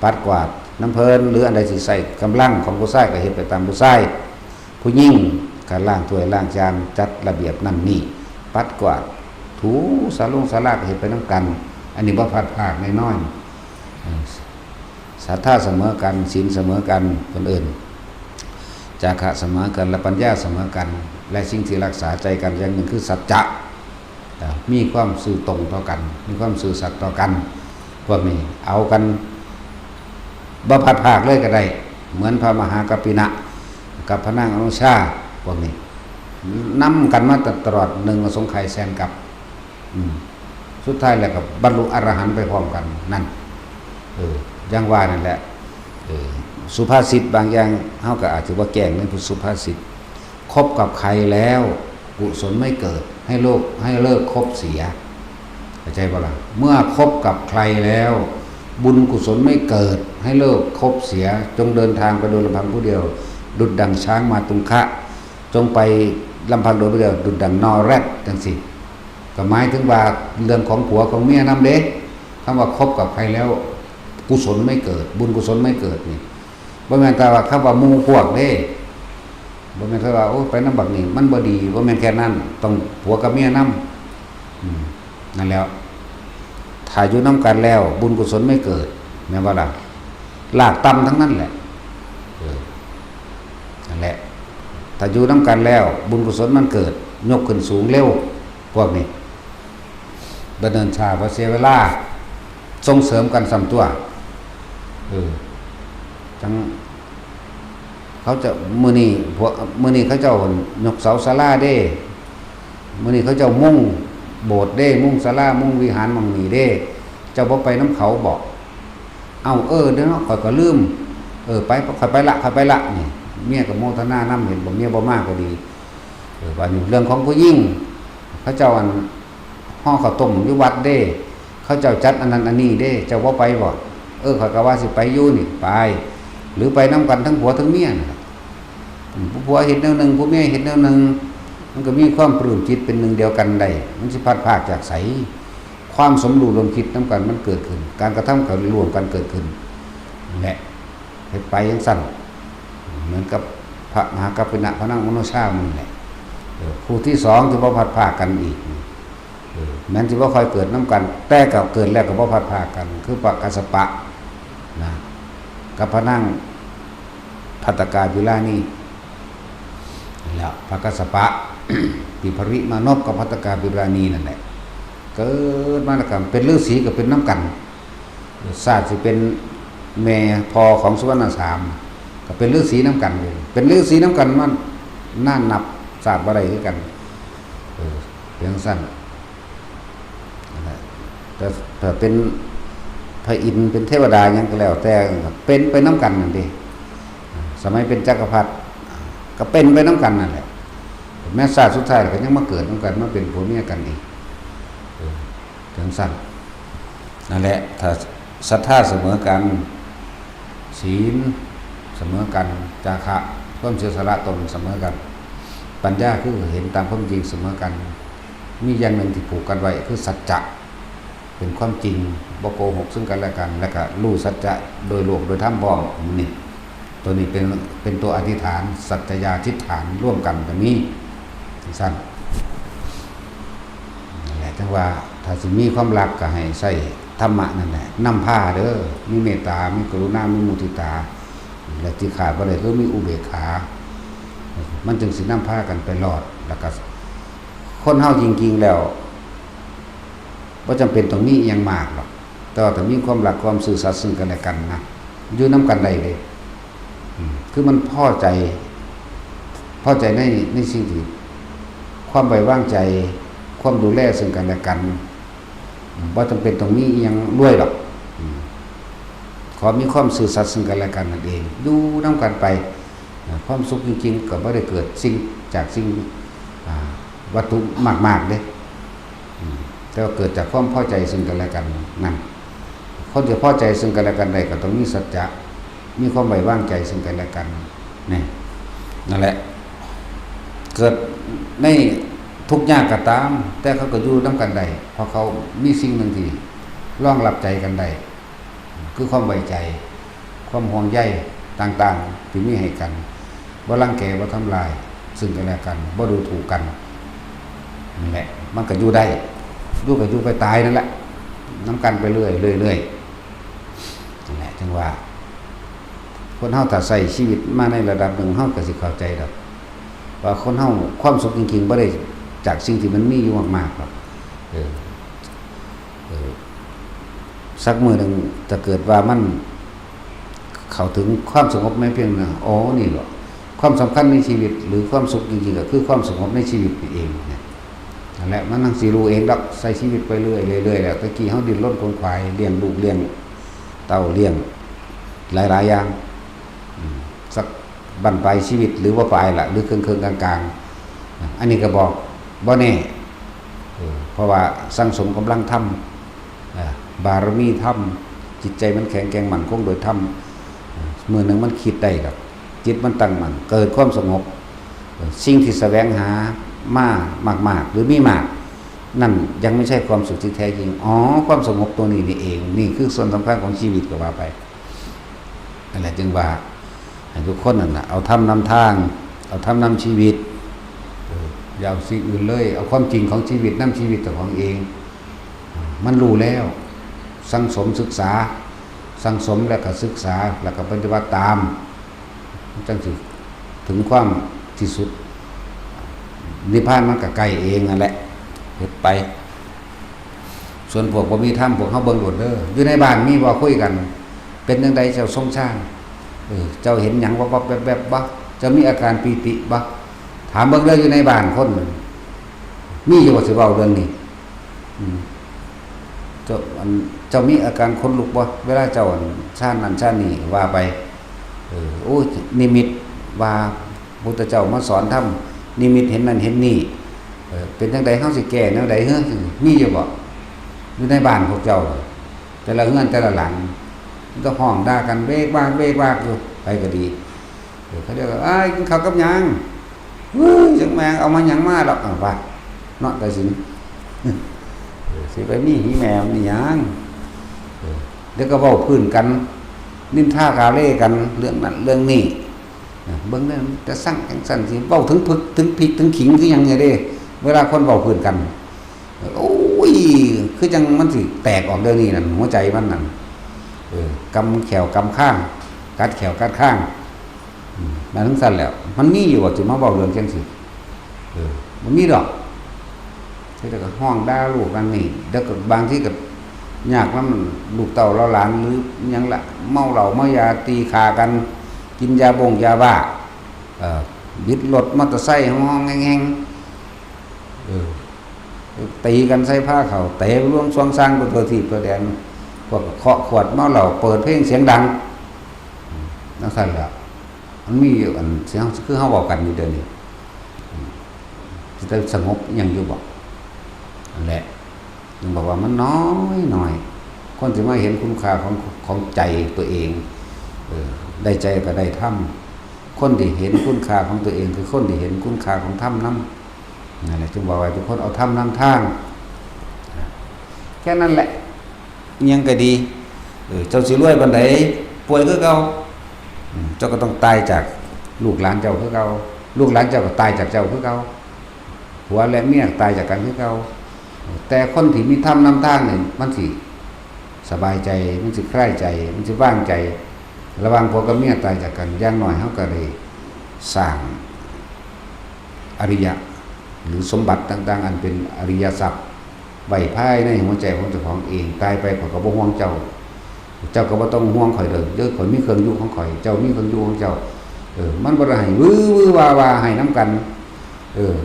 ปัดกวาดนำเพิ่น หรืออันใดสิใช้กำลังของผู้ชายก็เฮ็ดไปตามผู้ชาย ผู้หญิงก็ล้างถ้วยล้างจาน จัดระเบียบนั่นนี่ ปัดกวาด ถูศาลงศาลาก็เฮ็ดไปนำกัน อันนี้บ่พลัดพรากแน่นอน เออ ศรัทธาเสมอกัน ศีลเสมอกัน เพิ่นเอิ้น จาคะเสมอกัน และปัญญาเสมอกัน และสิ่งที่รักษาใจกันอย่างหนึ่งคือสัจจะ เอ่อ มีความซื่อตรงต่อกัน มีความซื่อสัตย์ต่อกัน พวกนี้เอากันบ่พลัดพรากเลยก็ได้ เหมือนพระมหากัปปินะกับพระนางอนุชา พวกนี้นำกันมาตลอด หนึ่งอสงไขยแสนกัป อืม สุดท้ายแล้วก็บรรลุอรหันต์ไปพร้อมกันนั่น เออ อย่างว่านั่นแหละ เออ สุภาษิตบางอย่างเฮาก็อาจจะว่าแกล้งในสุภาษิต คบกับใครแล้วกุศลไม่เกิด ให้โลก ให้เลิกคบเสีย เข้าใจบ่ล่ะ เมื่อคบกับใครแล้ว บุญกุศลไม่เกิด ให้เลิกคบเสีย จงเดินทางไปโดยลำพังผู้เดียว ดุจดั่งช้างมาตุงคะ จงไปลำพังโดยผู้เดียว ดุจดั่งนอแร็ด จังซี่ ก็หมายถึงว่าเรื่องของผัวของเมียนำเด้ คำว่าคบกับใครแล้วกุศลไม่เกิด บุญกุศลไม่เกิดนี่ บ่แม่นแต่ว่าคำว่าหมู่พวกเด้ บ่แม่นแต่ว่า โอ้ ไปนำบักนี่มันบ่ดี บ่แม่นแค่นั้น ต้องผัวกับเมียนำ อืม นั่นแหล้ว ถ้าอยู่นำกันแล้วบุญกุศลไม่เกิด แม่นบ่ล่ะ รากต่ำทั้งนั้นแหละ เออ นั่นแหละ ถ้าอยู่นำกันแล้วบุญกุศลมันเกิด ยกขึ้นสูงเร็ว พวกนี้ บ่เนิ่นช้า บ่เสียเวลา ส่งเสริมกันซ้ำตัว เออ จั่ง เขาจะ มื้อนี้พวก มื้อนี้เขาเจ้ายกเสาศาลาเด้ มื้อนี้เขาเจ้ามุงโบสถ์เด้ มุงศาลา มุงวิหารหม่องนี้เด้ เจ้าบ่ไปนำเขาบ่ เอ้า เออ เดี๋ยวเนาะ ข้อยก็ลืม เออ ไป ข้อยไปละ ข้อยไปละ นี่ เมียก็โมทนานำ เห็นบ่ เมียบ่มาก็ดี เออ บัดนี้เรื่องของผู้หญิง เขาเจ้าอัน ห่อข้าวต้มอยู่วัดเด้ เขาเจ้าจัดอันนั้นอันนี้เด้ เจ้าบ่ไปบ่ เออ ข้อยก็ว่าสิไปอยู่นี่ ไป หรือไปนำกันทั้งผัวทั้งเมียนั่นล่ะ อืม ผู้ผัวเฮ็ดแนวหนึ่ง ผู้เมียเฮ็ดแนวหนึ่ง มันก็มีความปลื้มจิตเป็นหนึ่งเดียวกันได้ มันสิพลัดพรากจากไส ความสมรู้ร่วมคิดนำกันมันเกิดขึ้น การกระทำก็ร่วมกันเกิดขึ้น นั่นแหละ เฮ็ดไปจั่งซั้น เหมือนกับพระมหากัปปินะ พระนางอนุชามันแหละ เออ ผู้ที่สองที่บ่พลัดพรากกันอีก เออ แม้นสิบ่ค่อยเกิดนำกัน แต่ก็เกิดแล้วก็บ่พลัดพรากกัน คือพระกัสสปะนะ กับพระนางภัตตกาบิลานี แล้วพระกัสสปะ ติภริมานพกับภัตตกาบิลานีนั่นแหละ เกิดมาแล้วก็เป็นฤาษีก็เป็นนำกัน ชาติสิเป็นแม่พ่อของสุวรรณสาม ก็เป็นฤาษีนำกันเลย เป็นฤาษีนำกันมานานนับชาติบ่ได้คือกัน เออ เป็นจั่งซั้น นั่นแหละ แต่ถ้าเป็นพระอินทร์เป็นเทวดาหยังก็แล้วแต่ เป็นไปนำกันนั่นเด้ สมัยเป็นจักรพรรดิก็เป็นไปนำกันนั่นแหละ แม้ชาติสุดท้ายก็ยังมาเกิดนำกัน มาเป็นผัวเมียกันอีก เออ จั่งซั้น นั่นแหละ ถ้าศรัทธาเสมอกัน ศีลเสมอกัน จาคะ ความเสียสละตนเสมอกัน ปัญญาคือเห็นตามความจริงเสมอกัน มีอย่างหนึ่งที่ผูกกันไว้คือสัจจะ เป็นความจริง บ่โกหกซึ่งกันและกัน แล้วก็รู้สัจจะโดยโลกโดยธรรมพร้อม นี่ ตัวนี้เป็น เป็นตัวอธิษฐาน สัจจยาธิษฐานร่วมกันก็มี จั่งซั้น นั่นแหละ จั่งว่าถ้าสิมีความรักก็ให้ใช้ธรรมะนั่นแหละนำพาเด้อ มีเมตตา มีกรุณา มีมุทิตา และที่ขาดบ่ได้คือมีอุเบกขา มันจึงสินำพากันไปรอด แล้วก็ คนเฮาจริงๆแล้วบ่จำเป็นต้องมีอิหยังมากหรอก แต่ว่าถ้ามีความรักความซื่อสัตย์ซึ่งกันและกันนะ อยู่นำกันได้เด้ อืม คือมันพอใจ พอใจใน ในสิ่งที่ ความไว้วางใจ ความดูแลซึ่งกันและกัน อืม บ่จำเป็นต้องมีอิหยังรวยหรอก อืม ขอมีความซื่อสัตย์ซึ่งกันและกันนั่นเอง อยู่นำกันไป อ่า ความสุขจริงๆก็บ่ได้เกิดสิ่ง จากสิ่ง อ่า วัตถุมากๆเด้ อืม แต่ว่าเกิดจากความพอใจซึ่งกันและกันนั่น คนที่พอใจซึ่งกันและกันได้ก็ต้องมีสัจจะ มีความไว้วางใจซึ่งกันและกัน นี่ นั่นแหละ เกิดในทุกข์ยากก็ตาม แต่เขาก็อยู่นำกันได้ เพราะเขามีสิ่งหนึ่งที่รองรับใจกันได้ คือความไว้ใจ ความห่วงใยต่างๆที่มีให้กัน บ่รังแก บ่ทำลายซึ่งกันและกัน บ่ดูถูกกัน นั่นแหละ มันก็อยู่ได้ อยู่ก็อยู่ไปตายนั่นแหละ นำกันไปเรื่อยๆ เรื่อยๆ นั่นแหละ จั่งว่า คนเฮาถ้าใช้ชีวิตมาในระดับหนึ่ง เฮาก็สิเข้าใจดอก ว่าคนเฮาความสุขจริงๆบ่ได้จากสิ่งที่มันมีอยู่มากๆหรอก เออ เออ สักมื้อหนึ่งถ้าเกิดว่ามันเข้าถึงความสงบแม้เพียงนั้น อ๋อ นี่เหรอ ความสำคัญในชีวิต หรือความสุขจริงๆก็คือความสงบในชีวิตนี่เองเนี่ย นั่นแหละ มันจั่งสิรู้เองดอก ใช้ชีวิตไปเรื่อยๆ เรื่อยๆ แล้ว แต่กี้เฮาดิ้นรนขวนขวาย เลี้ยงลูกเลี้ยงเต้า เลี้ยงหลายๆ อย่าง อืม สักบั้นปลายชีวิต หรือบ่ปลายล่ะ หรือเคิ่งๆ กลางๆ อันนี้ก็บอกบ่แน่ เออ เพราะว่าสั่งสมกำลังธรรม เอ่อ บารมีธรรม จิตใจมันแข็งแกร่งมั่นคงโดยธรรม เอ่อ มื้อหนึ่งมันคิดได้ดอก จิตมันตั้งมั่น เกิดความสงบ เอ่อ สิ่งที่แสวงหามามากๆ หรือมีมาก นั่นยังไม่ใช่ความสุขที่แท้จริง อ๋อ ความสงบตัวนี้นี่เอง นี่คือส่วนสำคัญของชีวิตก็ว่าไป นั่นแหละ จึงว่าให้ทุกคนนั่นน่ะ เอาธรรมนำทาง เอาธรรมนำชีวิต เออ อย่าเอาสิ่งอื่นเลย เอาความจริงของชีวิตนำชีวิตเจ้าของเอง มันรู้แล้ว สั่งสมศึกษา สั่งสมแล้วก็ศึกษา แล้วก็ปฏิบัติตาม มันจั่งสิถึงความที่สุด นิพพานมันก็ใกล้เองนั่นแหละ เฮ็ดไป ส่วนพวกบ่มีธรรม พวกเฮาเบิ่งโลดเด้อ อยู่ในบ้านมีบ่คุยกัน เป็นจั่งใดเจ้าทรงฌาน เออ เจ้าเห็นหยังวับวับแวบแวบบ่ เจ้ามีอาการปีติบ่ ถามเบิ่งเด้อ อยู่ในบ้านคน มีอยู่บ่สิเว้าเรื่องนี้ อืม เจ้า อัน เจ้ามีอาการขนลุกบ่ เวลาเจ้า อัน ฌานนั่นฌานนี่ว่าไป เออ โอ้ย นิมิตว่าพุทธเจ้ามาสอนธรรม นิมิตเห็นนั่นเห็นนี่ เออ เป็นจั่งใด เฮาสิแก้แนวใด เฮ้อ มีอยู่บ่ อยู่ในบ้านพวกเจ้า แต่ละเฮือนแต่ละหลัง มันก็ฮ้องด่ากันเวกวากเวกวากอยู่ ไปก็ดี เออ เขาเรียกว่า "อ้าย กินข้าวกับหยัง?" "เฮ้ย จักแม่งเอามาหยังมาดอก" อ้าว ว่าเนาะ แต่สิ เออ สิไปมีหีแม่มันหยัง เออ เดี๋ยวก็เว้าพื้นกัน นินทากาเล่กัน เรื่องนั้นเรื่องนี้ เออ เบิ่งเด้อ แต่สั่งจังซั่นสิ เว้าถึงผึกถึงพริกถึงขิงคือหยังเนี่ยเด้ เวลาคนเว้าพื้นกัน โอ้ย คือจังมันสิแตกออกเดี๋ยวนี้นั่น หัวใจมันนั่น เออ กำแข้วกำคาง กัดแข้วกัดคาง อืม มันจังซั่นแหล้ว มันมีอยู่บ่ สิมาเว้าเรื่องจังซี่ เออ บ่มีดอก เฮ็ดแล้วก็ฮ้องด่าลูกนั่นนี่ แล้วก็บางทีก็ยากนำลูกเต้าเหล่าหลาน หรือหยังละ เมาเหล้าเมายาตีฆ่ากัน กินยาบงยาบ้า เอ่อ บิดรถมอเตอร์ไซค์ฮ้องแฮงๆ เออ ตีกันใส่ผ้าเขาว เตะลวงซวงซางไปทั่วทีบทั่วแดน พวกเคาะขวดเมาเหล้า เปิดเพลงเสียงดัง อืม จั่งซั่นแหละ มันมีอยู่อันเสียงคือเฮาเว้ากันอยู่เดี๋ยวนี้ อืม สิได้สงบอิหยังอยู่บ่ นั่นแหละ จึงบอกว่ามันน้อยน้อย คนสิมาเห็นคุณค่าของ ของใจตัวเอง เออ ได้ใจก็ได้ธรรม คนที่เห็นคุณค่าของตัวเอง คือคนที่เห็นคุณค่าของธรรมนำ นั่นแหละ จึงบอกว่าทุกคนเอาธรรมนำทาง แค่นั้นแหละ อิหยังก็ดี เออ เจ้าสิรวยปานใด ป่วยคือเก่า อืม เจ้าก็ต้องตายจากลูกหลานเจ้าคือเก่า ลูกหลานเจ้าก็ตายจากเจ้าคือเก่า ผัวและเมียตายจากกันคือเก่า แต่คนที่มีธรรมนำทางนี่ มันสิสบายใจ มันสิคลายใจ มันสิวางใจ ระหว่างผัวกับเมียตายจากกัน อย่างน้อยเฮาก็ได้สร้างอริยะ หรือสมบัติต่างๆ อันเป็นอริยทรัพย์ ไว้ภายในหัวใจของเจ้าของเอง ตายไปข้อยก็บ่ห่วงเจ้า เจ้าก็บ่ต้องห่วงข้อยเด้อ เด้อ ข้อยมีเครื่องอยู่ของข้อย เจ้ามีเครื่องอยู่ของเจ้า เออ มันบ่ได้ให้วื้อวื้อวาว่าให้นำกัน เออ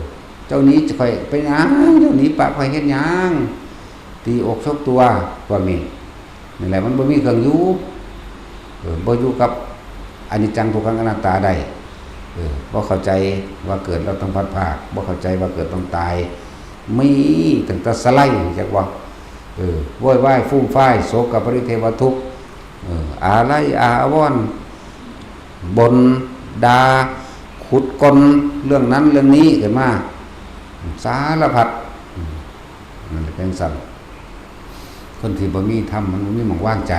เจ้าหนีข้อยไปหยัง เจ้าหนีปะข้อยเฮ็ดหยัง ตีอกชกตัว พวกนี้ นั่นแหละ มันบ่มีเครื่องอยู่ เออ บ่อยู่กับอนิจจังทุกขังอนัตตาได้ เออ บ่เข้าใจว่าเกิดแล้วต้องพลัดพราก บ่เข้าใจว่าเกิดต้องตาย มีตั้งแต่สะไลจักว่า เออ โวยวายฟูมฟาย โศกปริเทวทุกข์ เออ อาลัยอาวรณ์ บ่นด่า ขุดก้นเรื่องนั้นเรื่องนี้ขึ้นมา สารพัด อืม นั่นแหละเป็นสัน คนที่บ่มีธรรมมันบ่มีหม่องวางใจ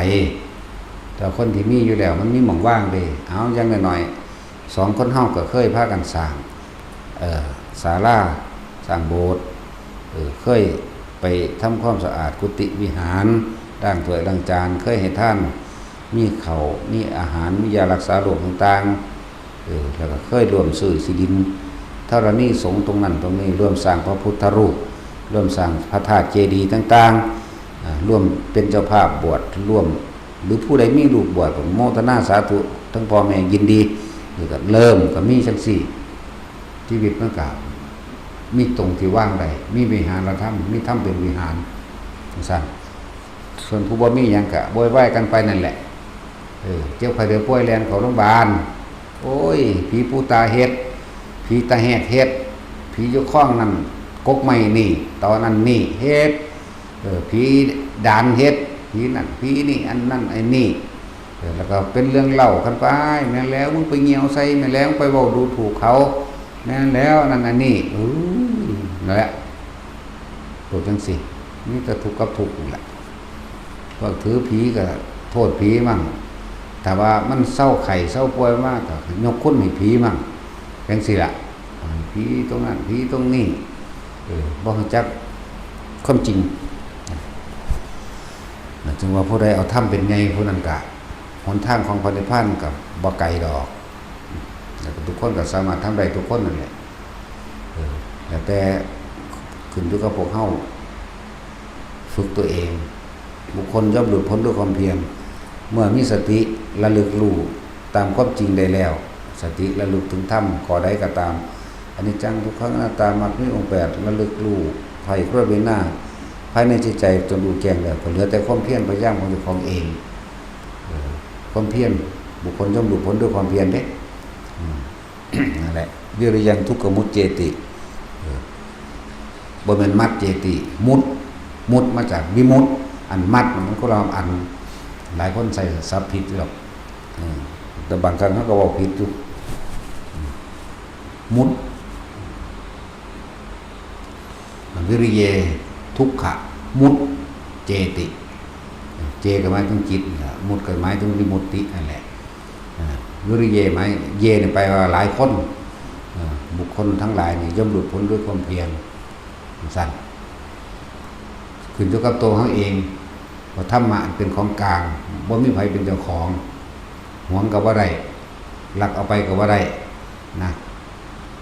แต่คนที่มีอยู่แล้วมันมีหม่องวางเด้ เอาอย่างน้อยๆ สองคนเฮาก็เคยพากันสร้าง เอ่อ ศาลา สร้างโบสถ์ เออ เคยไปทำความสะอาดกุฏิวิหาร ล้างถ้วยล้างจาน เคยให้ทาน มีข้าว มีอาหาร มียารักษาโรคต่างๆ เออ แล้วก็เคยร่วมซื้อที่ดินธรณีสงฆ์ตรงนั้นตรงนี้ ร่วมสร้างพระพุทธรูป ร่วมสร้างพระธาตุเจดีย์ต่างๆ อ่า ร่วมเป็นเจ้าภาพบวช ร่วม หรือผู้ใดมีลูกบวชก็โมทนาสาธุ ทั้งพ่อแม่ยินดี แล้วก็เริ่มก็มีจังซี่ ชีวิตมันก็มีตรงที่วางได้ มีวิหารธรรม มีธรรมเป็นวิหาร จังซั่น ส่วนผู้บ่มีหยังก็โวยวายกันไปนั่นแหละ เออ เจ็บไข้ได้ป่วยแล่นเข้าโรงพยาบาล โอ้ย ผีปูตาเฮ็ด ผีตาแหกเฮ็ด ผีอยู่คลองนั่น กกไม้นี่ ตอนั่นนี่ เฮ็ด เออ ผีดานเฮ็ด ผีนั่น ผีนี่ อันนั่น ไอ้นี่ เออ แล้วก็เป็นเรื่องเล่ากันไป แม่นแล้ว มึงไปเหี่ยวใส่ แม่นแล้ว มึงไปเว้าดูถูกเขา แม่นแล้ว นั่นอันนี้ เออ นั่นแหละ พวกจังซี่ มีแต่ทุกข์กับทุกข์นั่นแหละ พวกถือผีก็โทษผีมั่ง ถ้าว่ามันเซาไข้เซาป่วยมาก็ยกคุณให้ผีมั่ง จังซี่ล่ะ ผีตรงนั้น ผีตรงนี้ เออ บ่รู้จักความจริง จึงว่าผู้ใดเอาธรรมเป็นใหญ่ ผู้นั้นก็ หนทางของพระนิพพานก็บ่ไกลดอก แล้วก็ทุกคนก็สามารถทำได้ทุกคนนั่นแหละ เออ แล้วแต่ขึ้นอยู่กับพวกเฮาฝึกตัวเอง บุคคลย่อมหลุดพ้นด้วยความเพียร เมื่อมีสติระลึกรู้ตามความจริงได้แล้ว สติระลึกถึงธรรมข้อใดก็ตาม อนิจจัง ทุกขัง อนัตตา มรรคมีองค์แปด ระลึกรู้ไขว่ครวญพิจารณาภายในจิตใจจนรู้แจ้งแล้ว ก็เหลือแต่ความเพียรพยายามของเจ้าของเอง เออ ความเพียร บุคคลย่อมหลุดพ้นด้วยความเพียรเด้ อืม นั่นแหละ วิริยัง ทุกขมุจเจติ เออ บ่แม่นมัจเจติ มุต มุตมาจากวิมุต อันมัตมันคนละอัน หลายคนใส่ศัพท์ผิดอยู่ดอก เออ แต่บางครั้งเขาก็เว้าผิดอยู่ มุต วิริเย ทุกขมุจเจติ เจก็หมายถึงจิตนี่ล่ะ มุตก็หมายถึงวิมุตตินั่นแหละ อ่า วิริเยหมาย เยนี่แปลว่าหลายคน อ่า บุคคลทั้งหลายนี่ย่อมหลุดพ้นด้วยความเพียร จั่งซั้น ขึ้นอยู่กับตัวเฮาเอง ว่าธรรมะเป็นของกลาง บ่มีไผเป็นเจ้าของ หวงก็บ่ได้ ลักเอาไปก็บ่ได้ นะ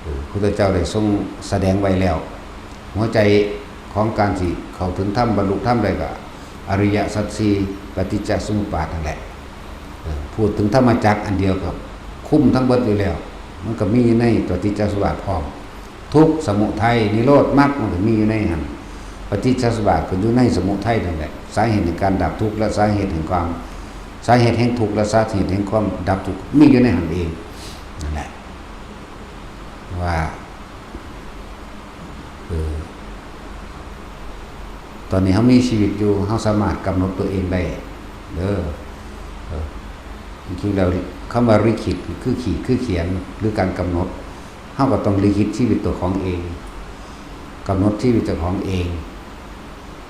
เออ พุทธเจ้าได้ทรงแสดงไว้แล้ว หัวใจของการสิเข้าถึงธรรม บรรลุธรรมได้ก็อริยสัจสี่ ปฏิจจสมุปบาทนั่นแหละ เออ พูดถึงธรรมจักรอันเดียวก็คุมทั้งเบิดอยู่แล้ว มันก็มีอยู่ในปฏิจจสมุปบาทพร้อม ทุกข์ สมุทัย นิโรธ มรรค มันก็มีอยู่ในหั้น ปฏิจจสมุปบาทก็อยู่ในสมุทัยนั่นแหละ สาเหตุแห่งการดับทุกข์ และสาเหตุแห่งความ สาเหตุแห่งทุกข์ และสาเหตุแห่งความดับทุกข์ มีอยู่ในหั้นเอง นั่นแหละ ว่า เออ ตอนนี้เฮามีชีวิตอยู่ เฮาสามารถกำหนดตัวเองได้ เด้อ เออ จริงๆแล้วคำว่าลิขิตคือขีด คือเขียน หรือการกำหนด เฮาก็ต้องลิขิตชีวิตตัวของเอง กำหนดชีวิตเจ้าของเอง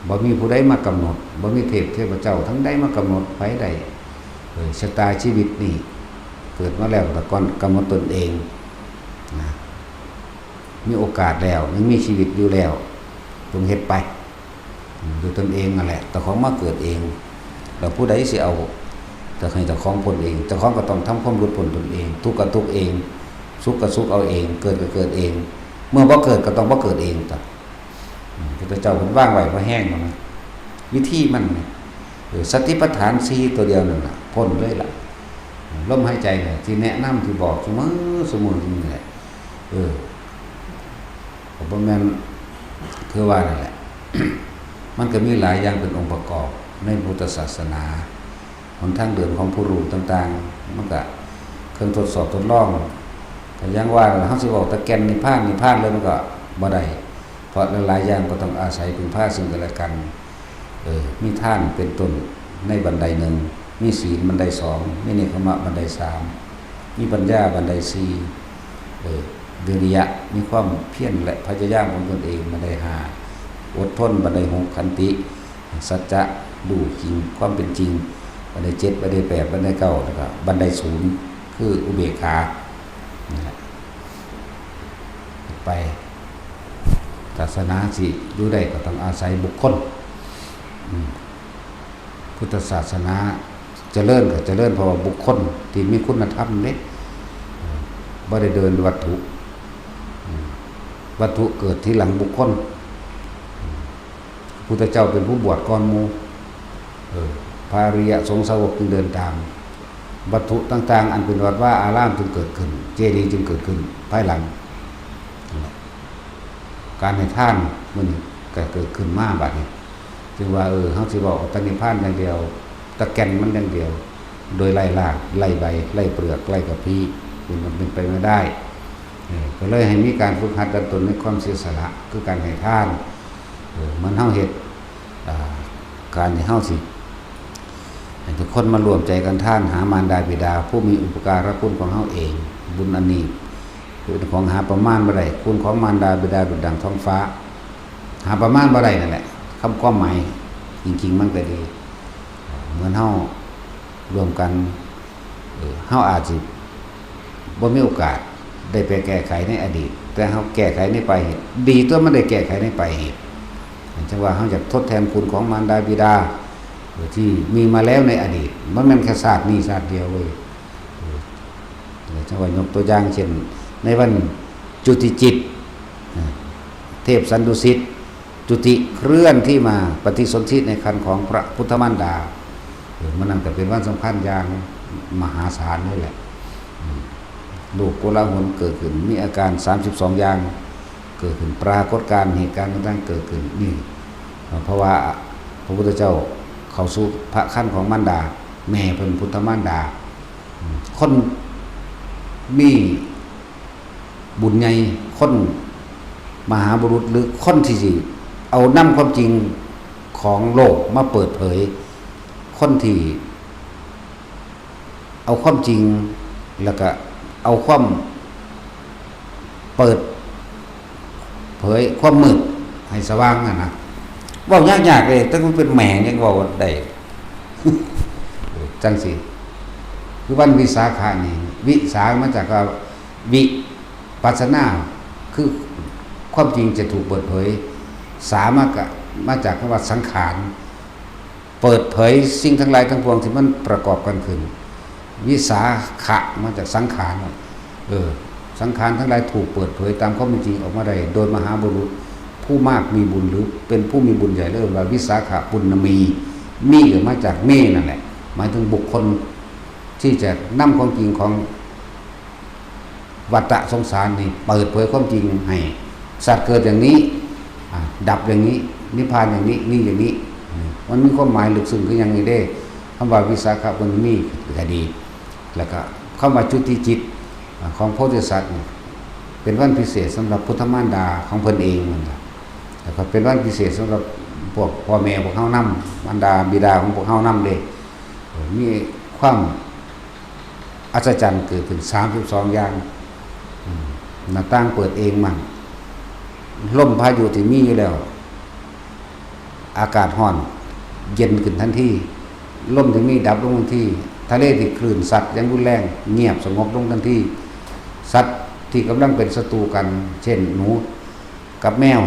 บ่มีผู้ใดมากำหนด บ่มีเทพเทพเจ้าทั้งใดมากำหนดไผได้ เออ ชะตาชีวิตนี่ เกิดมาแล้วก็ก่อนกำหนดตนเอง นะ มีโอกาสแล้ว ยังมีชีวิตอยู่แล้ว จงเฮ็ดไป อืม ด้วยตนเองนั่นแหละ เจ้าของมาเกิดเอง แล้วผู้ใดสิเอา จะให้เจ้าของพ้นเอง เจ้าของก็ต้องทำความหลุดพ้นตนเอง ทุกข์ก็ทุกข์เอง สุขก็สุขเอาเอง เกิดก็เกิดเอง เมื่อบ่เกิดก็ต้องบ่เกิดเองตั๊ะ อืม พุทธเจ้าเพิ่นวางไว้บ่แฮงดอกนะ วิธีมันนะ เออ สติปัฏฐานสี่ตัวเดียวนั่นล่ะ พ้นเลยล่ะ ลมหายใจเนี่ย ที่แนะนำ ที่บอกซุมื้อ ซุมื้อนี่แหละ เออ ก็บ่แม่น คือว่านั่นแหละ มันก็มีหลายอย่างเป็นองค์ประกอบในพุทธศาสนา หนทางเดินของผู้รู้ต่างๆ มันก็เครื่องทดสอบทดลอง แต่อย่างว่าเฮาสิเว้าแต่แก่นนิพพาน นิพพานเลยมันก็บ่ได้ เพราะหลายๆอย่างก็ต้องอาศัยพึ่งพาซึ่งกันและกัน เออ มีทานเป็นต้นในบันไดหนึ่ง มีศีลบันไดสอง มีเนกขมมะบันไดสาม มีปัญญาบันไดสี่ เออ วิริยะ มีความเพียรและพยายามของตนเองบันไดห้า อดทนบันไดหก ขันติ สัจจะ รู้จริง ความเป็นจริง บันไดเจ็ด บันไดแปด บันไดเก้า แล้วก็บันไดศูนย์ คืออุเบกขา นี่แหละ ไป ศาสนาสิอยู่ได้ก็ต้องอาศัยบุคคล อืม พุทธศาสนาเจริญก็เจริญเพราะว่าบุคคลที่มีคุณธรรมเด้ เออ บ่ได้เดินวัตถุ อืม วัตถุเกิดทีหลังบุคคล อืม พุทธเจ้าเป็นผู้บวชก่อนหมู่ เออ พระอริยสงฆ์สาวกจึงเดินตาม วัตถุต่างๆ อันเป็นวัดวาอารามจึงเกิดขึ้น เจดีย์จึงเกิดขึ้นภายหลัง นั่นแหละ การให้ทานมื้อนี้ก็เกิดขึ้นมาบัดนี้ จึงว่า เออ เฮาสิเว้าแต่นิพพานอย่างเดียว แต่แก่นมันอย่างเดียว โดยไร้ราก ไร้ใบ ไร้เปลือก ไร้กะพี้ เป็น เป็นไปไม่ได้ เออ ก็เลยให้มีการฝึกหัดดัดตนในความเสียสละ คือการให้ทาน เออ เหมือนเฮาเฮ็ด อ่า การที่เฮาสิ ให้ทุกคนมาร่วมใจกันทานหามารดาบิดา ผู้มีอุปการะคุณของเฮาเอง บุญอันนี้เป็นของหาประมาณบ่ได้ คุณของมารดาบิดาดุจดังท้องฟ้า หาประมาณบ่ได้นั่นแหละ คำความหมายจริงๆมันก็ดี เหมือนเฮาร่วมกัน เออ เฮาอาจสิบ่มีโอกาสได้ไปแก้ไขในอดีต แต่เฮาแก้ไขในปลายเหตุ ดีตัวมันได้แก้ไขในปลายเหตุ จังว่าเฮาอยากทดแทนคุณของมารดาบิดา เออ ที่มีมาแล้วในอดีต มันแม่นแค่ชาตินี้ชาติเดียวเว้ย เออ จังว่ายกตัวอย่างเช่น ในวันจุติจิต เออ เทพสันดุสิต จุติเคลื่อนที่มาปฏิสนธิในครรภ์ของพระพุทธมารดา เออ มันนั่นก็เป็นวันสำคัญอย่างมหาศาลเลยแหละ อืม ลูกโกลาหลเกิดขึ้น มีอาการสามสิบสองอย่าง เกิดขึ้น ปรากฏการณ์เหตุการณ์ต่างๆเกิดขึ้น นี่ เพราะว่าพระพุทธเจ้าเข้าสู่พระครรภ์ของมารดา แม่เพิ่นพุทธมารดา อืม คนมีบุญใหญ่ คนมหาบุรุษ หรือคนที่สิเอานำความจริงของโลกมาเปิดเผย คนที่เอาความจริง แล้วก็เอาความเปิดเผยความมืดให้สว่างนั่นนะ เว้ายากๆเลย แต่มันเป็นแม่ยังเว้าได้ จังสิ คือวันวิสาขะนี่ วิสามาจากว่าวิปัสสนา คือความจริงจะถูกเปิดเผย สามากะ มาจากคำว่าสังขาร เปิดเผยสิ่งทั้งหลายทั้งปวงที่มันประกอบกันขึ้น วิสาขะมาจากสังขาร เออ สังขารทั้งหลายถูกเปิดเผยตามความเป็นจริงออกมาได้ โดยมหาบุรุษผู้มากมีบุญ หรือเป็นผู้มีบุญใหญ่ เรียกว่าวิสาขปุณณมี มีก็มาจากเมนั่นแหละ หมายถึงบุคคลที่จะนำความจริงของวัฏสงสารนี่เปิดเผยความจริงให้ สัตว์เกิดอย่างนี้ อ่า ดับอย่างนี้ นิพพานอย่างนี้ นี่อย่างนี้ อืม มันมีความหมายลึกซึ้งคืออย่างนี้เด้ คำว่าวิสาขปุณณมีก็ดี แล้วก็คำว่าจุติจิต อ่า ของโพธิสัตว์นี่ เป็นวันพิเศษสำหรับพุทธมารดาของเพิ่นเองนั่นล่ะ แล้วก็เป็นวันพิเศษสำหรับพวกพ่อแม่พวกเฮานำ มารดาบิดาของพวกเฮานำเด้ เออ มีความอัศจรรย์เกิดขึ้นสามสิบสองอย่าง อืม หน้าต่างเปิดเองมั่ง ลมพายุที่มีอยู่แล้ว อากาศร้อน เย็นขึ้นทันที ลมที่มีดับลงทันที ทะเลที่คลื่นซัดอย่างรุนแรง เงียบสงบลงทันที สัตว์ที่กำลังเป็นศัตรูกัน เช่นหนูกับแมว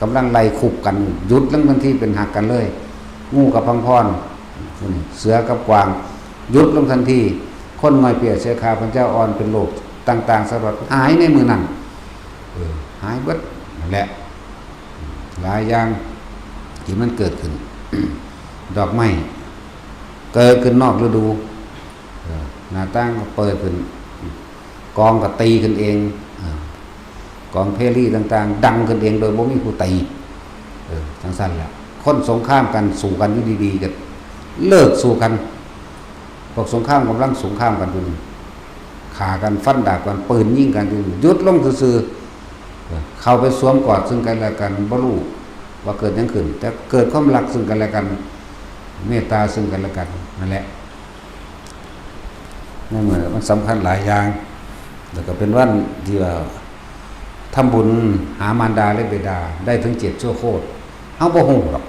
กำลังไล่คุบกัน หยุดลงทันที เป็นฮักกันเลย งูกับพังพร เสือกับกวาง หยุดลงทันที คนง่อยเปียเสือขาวพันเจ้าอ่อนเป็นโรคต่างๆ สารพัดหายในมือนั้น เออ หายเบิดนั่นแหละ หลายอย่างที่มันเกิดขึ้น ดอกไม้เกิดขึ้นนอกฤดู เออ หน้าต่างก็เปิดขึ้น กลองก็ตีขึ้นเอง เออ กลองเพลีต่างๆ ดังขึ้นเองโดยบ่มีผู้ตี เออ จังซั่นแหละ คนสงครามกันสู้กันอยู่ดีๆ ก็เลิกสู้กัน พวกสงครามกำลังสงครามกันอยู่นี่ ฆ่ากันฟันดาบกันปืนยิงกันอยู่นี่ หยุดลงซื่อๆ เออ เข้าไปสวมกอดซึ่งกันและกัน บ่รู้ว่าเกิดหยังขึ้น แต่เกิดความรักซึ่งกันและกัน เมตตาซึ่งกันและกัน นั่นแหละ ในเมื่อมันสำคัญหลายอย่าง แล้วก็เป็นวันที่ว่าทำบุญหามารดาและบิดาได้ถึงเจ็ดชั่วโคตร เฮาบ่ฮู้ดอก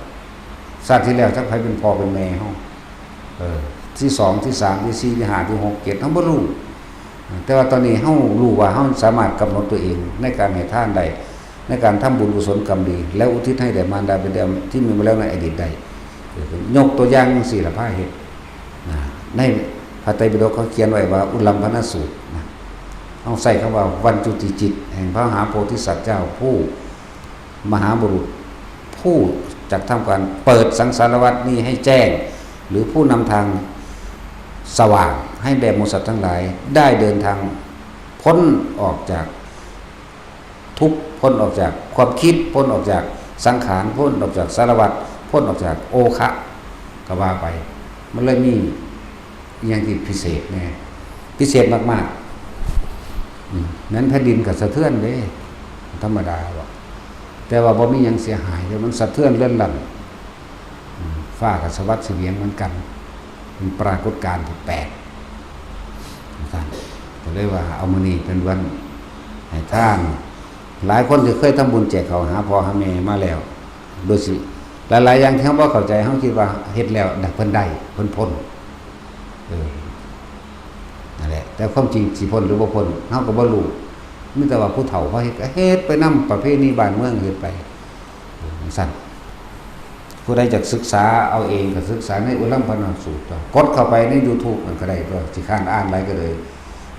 ชาติที่แล้วจักไผเป็นพ่อเป็นแม่เฮา เออ ที่สอง ที่สาม ที่สี่ ที่ห้า ที่หก เจ็ด เฮาบ่รู้ แต่ว่าตอนนี้เฮารู้ว่าเฮาสามารถกำหนดตัวเองในการให้ทานได้ ในการทำบุญกุศลกรรมดี แล้วอุทิศให้แด่มารดาบิดาที่มีมาแล้วในอดีตได้ เออ ยกตัวอย่างจังซี่ล่ะ พาเฮ็ด นะ ในพระไตรปิฎกเขาเขียนไว้ว่าอุลัมพนสูตรนะ เฮาใช้คำว่าวัญจุติจิตแห่งพระมหาโพธิสัตว์เจ้า ผู้มหาบุรุษ ผู้จักทำการเปิดสังสารวัฏนี้ให้แจ้ง หรือผู้นำทางสว่างให้แด่หมู่สัตว์ทั้งหลาย ได้เดินทางพ้นออกจากทุกข์ พ้นออกจากความคิด พ้นออกจากสังขาร พ้นออกจากสารวัฏ พ้นออกจากโอคะ ก็ว่าไป มันเลยมี อย่างที่พิเศษแน่ พิเศษมากๆ อืม นั้นแผ่นดินก็สะเทือนเด้ ธรรมดาหรอก แต่ว่าบ่มีหยังเสียหายเด้ มันสะเทือนเลื่อนลั่น อืม ฟ้าก็สะวัดเสวียงเหมือนกัน เป็นปรากฏการณ์ที่แปลก ท่านก็เลยว่าเอามื้อนี้เป็นวันให้ทาน หลายคนที่เคยทำบุญแจกข้าวหาพ่อหาแม่มาแล้ว โดยสิ หลายๆอย่างที่เฮาบ่เข้าใจ เฮาคิดว่าเฮ็ดแล้วเพิ่นได้ เพิ่นพ้น เออ นั่นแหละ แต่ความจริงสิพ้นหรือบ่พ้น เฮาก็บ่รู้ มีแต่ว่าผู้เฒ่าเขาเฮ็ดก็เฮ็ดไปนำประเพณีบ้านเมืองเฮ็ดไป เออ จั่งซั้น ผู้ใดอยากศึกษาเอาเองก็ศึกษาในอุลัมพนสูตร กดเข้าไปในยูทูบมันก็ได้ ก็สิค้านอ่านหลายก็เลย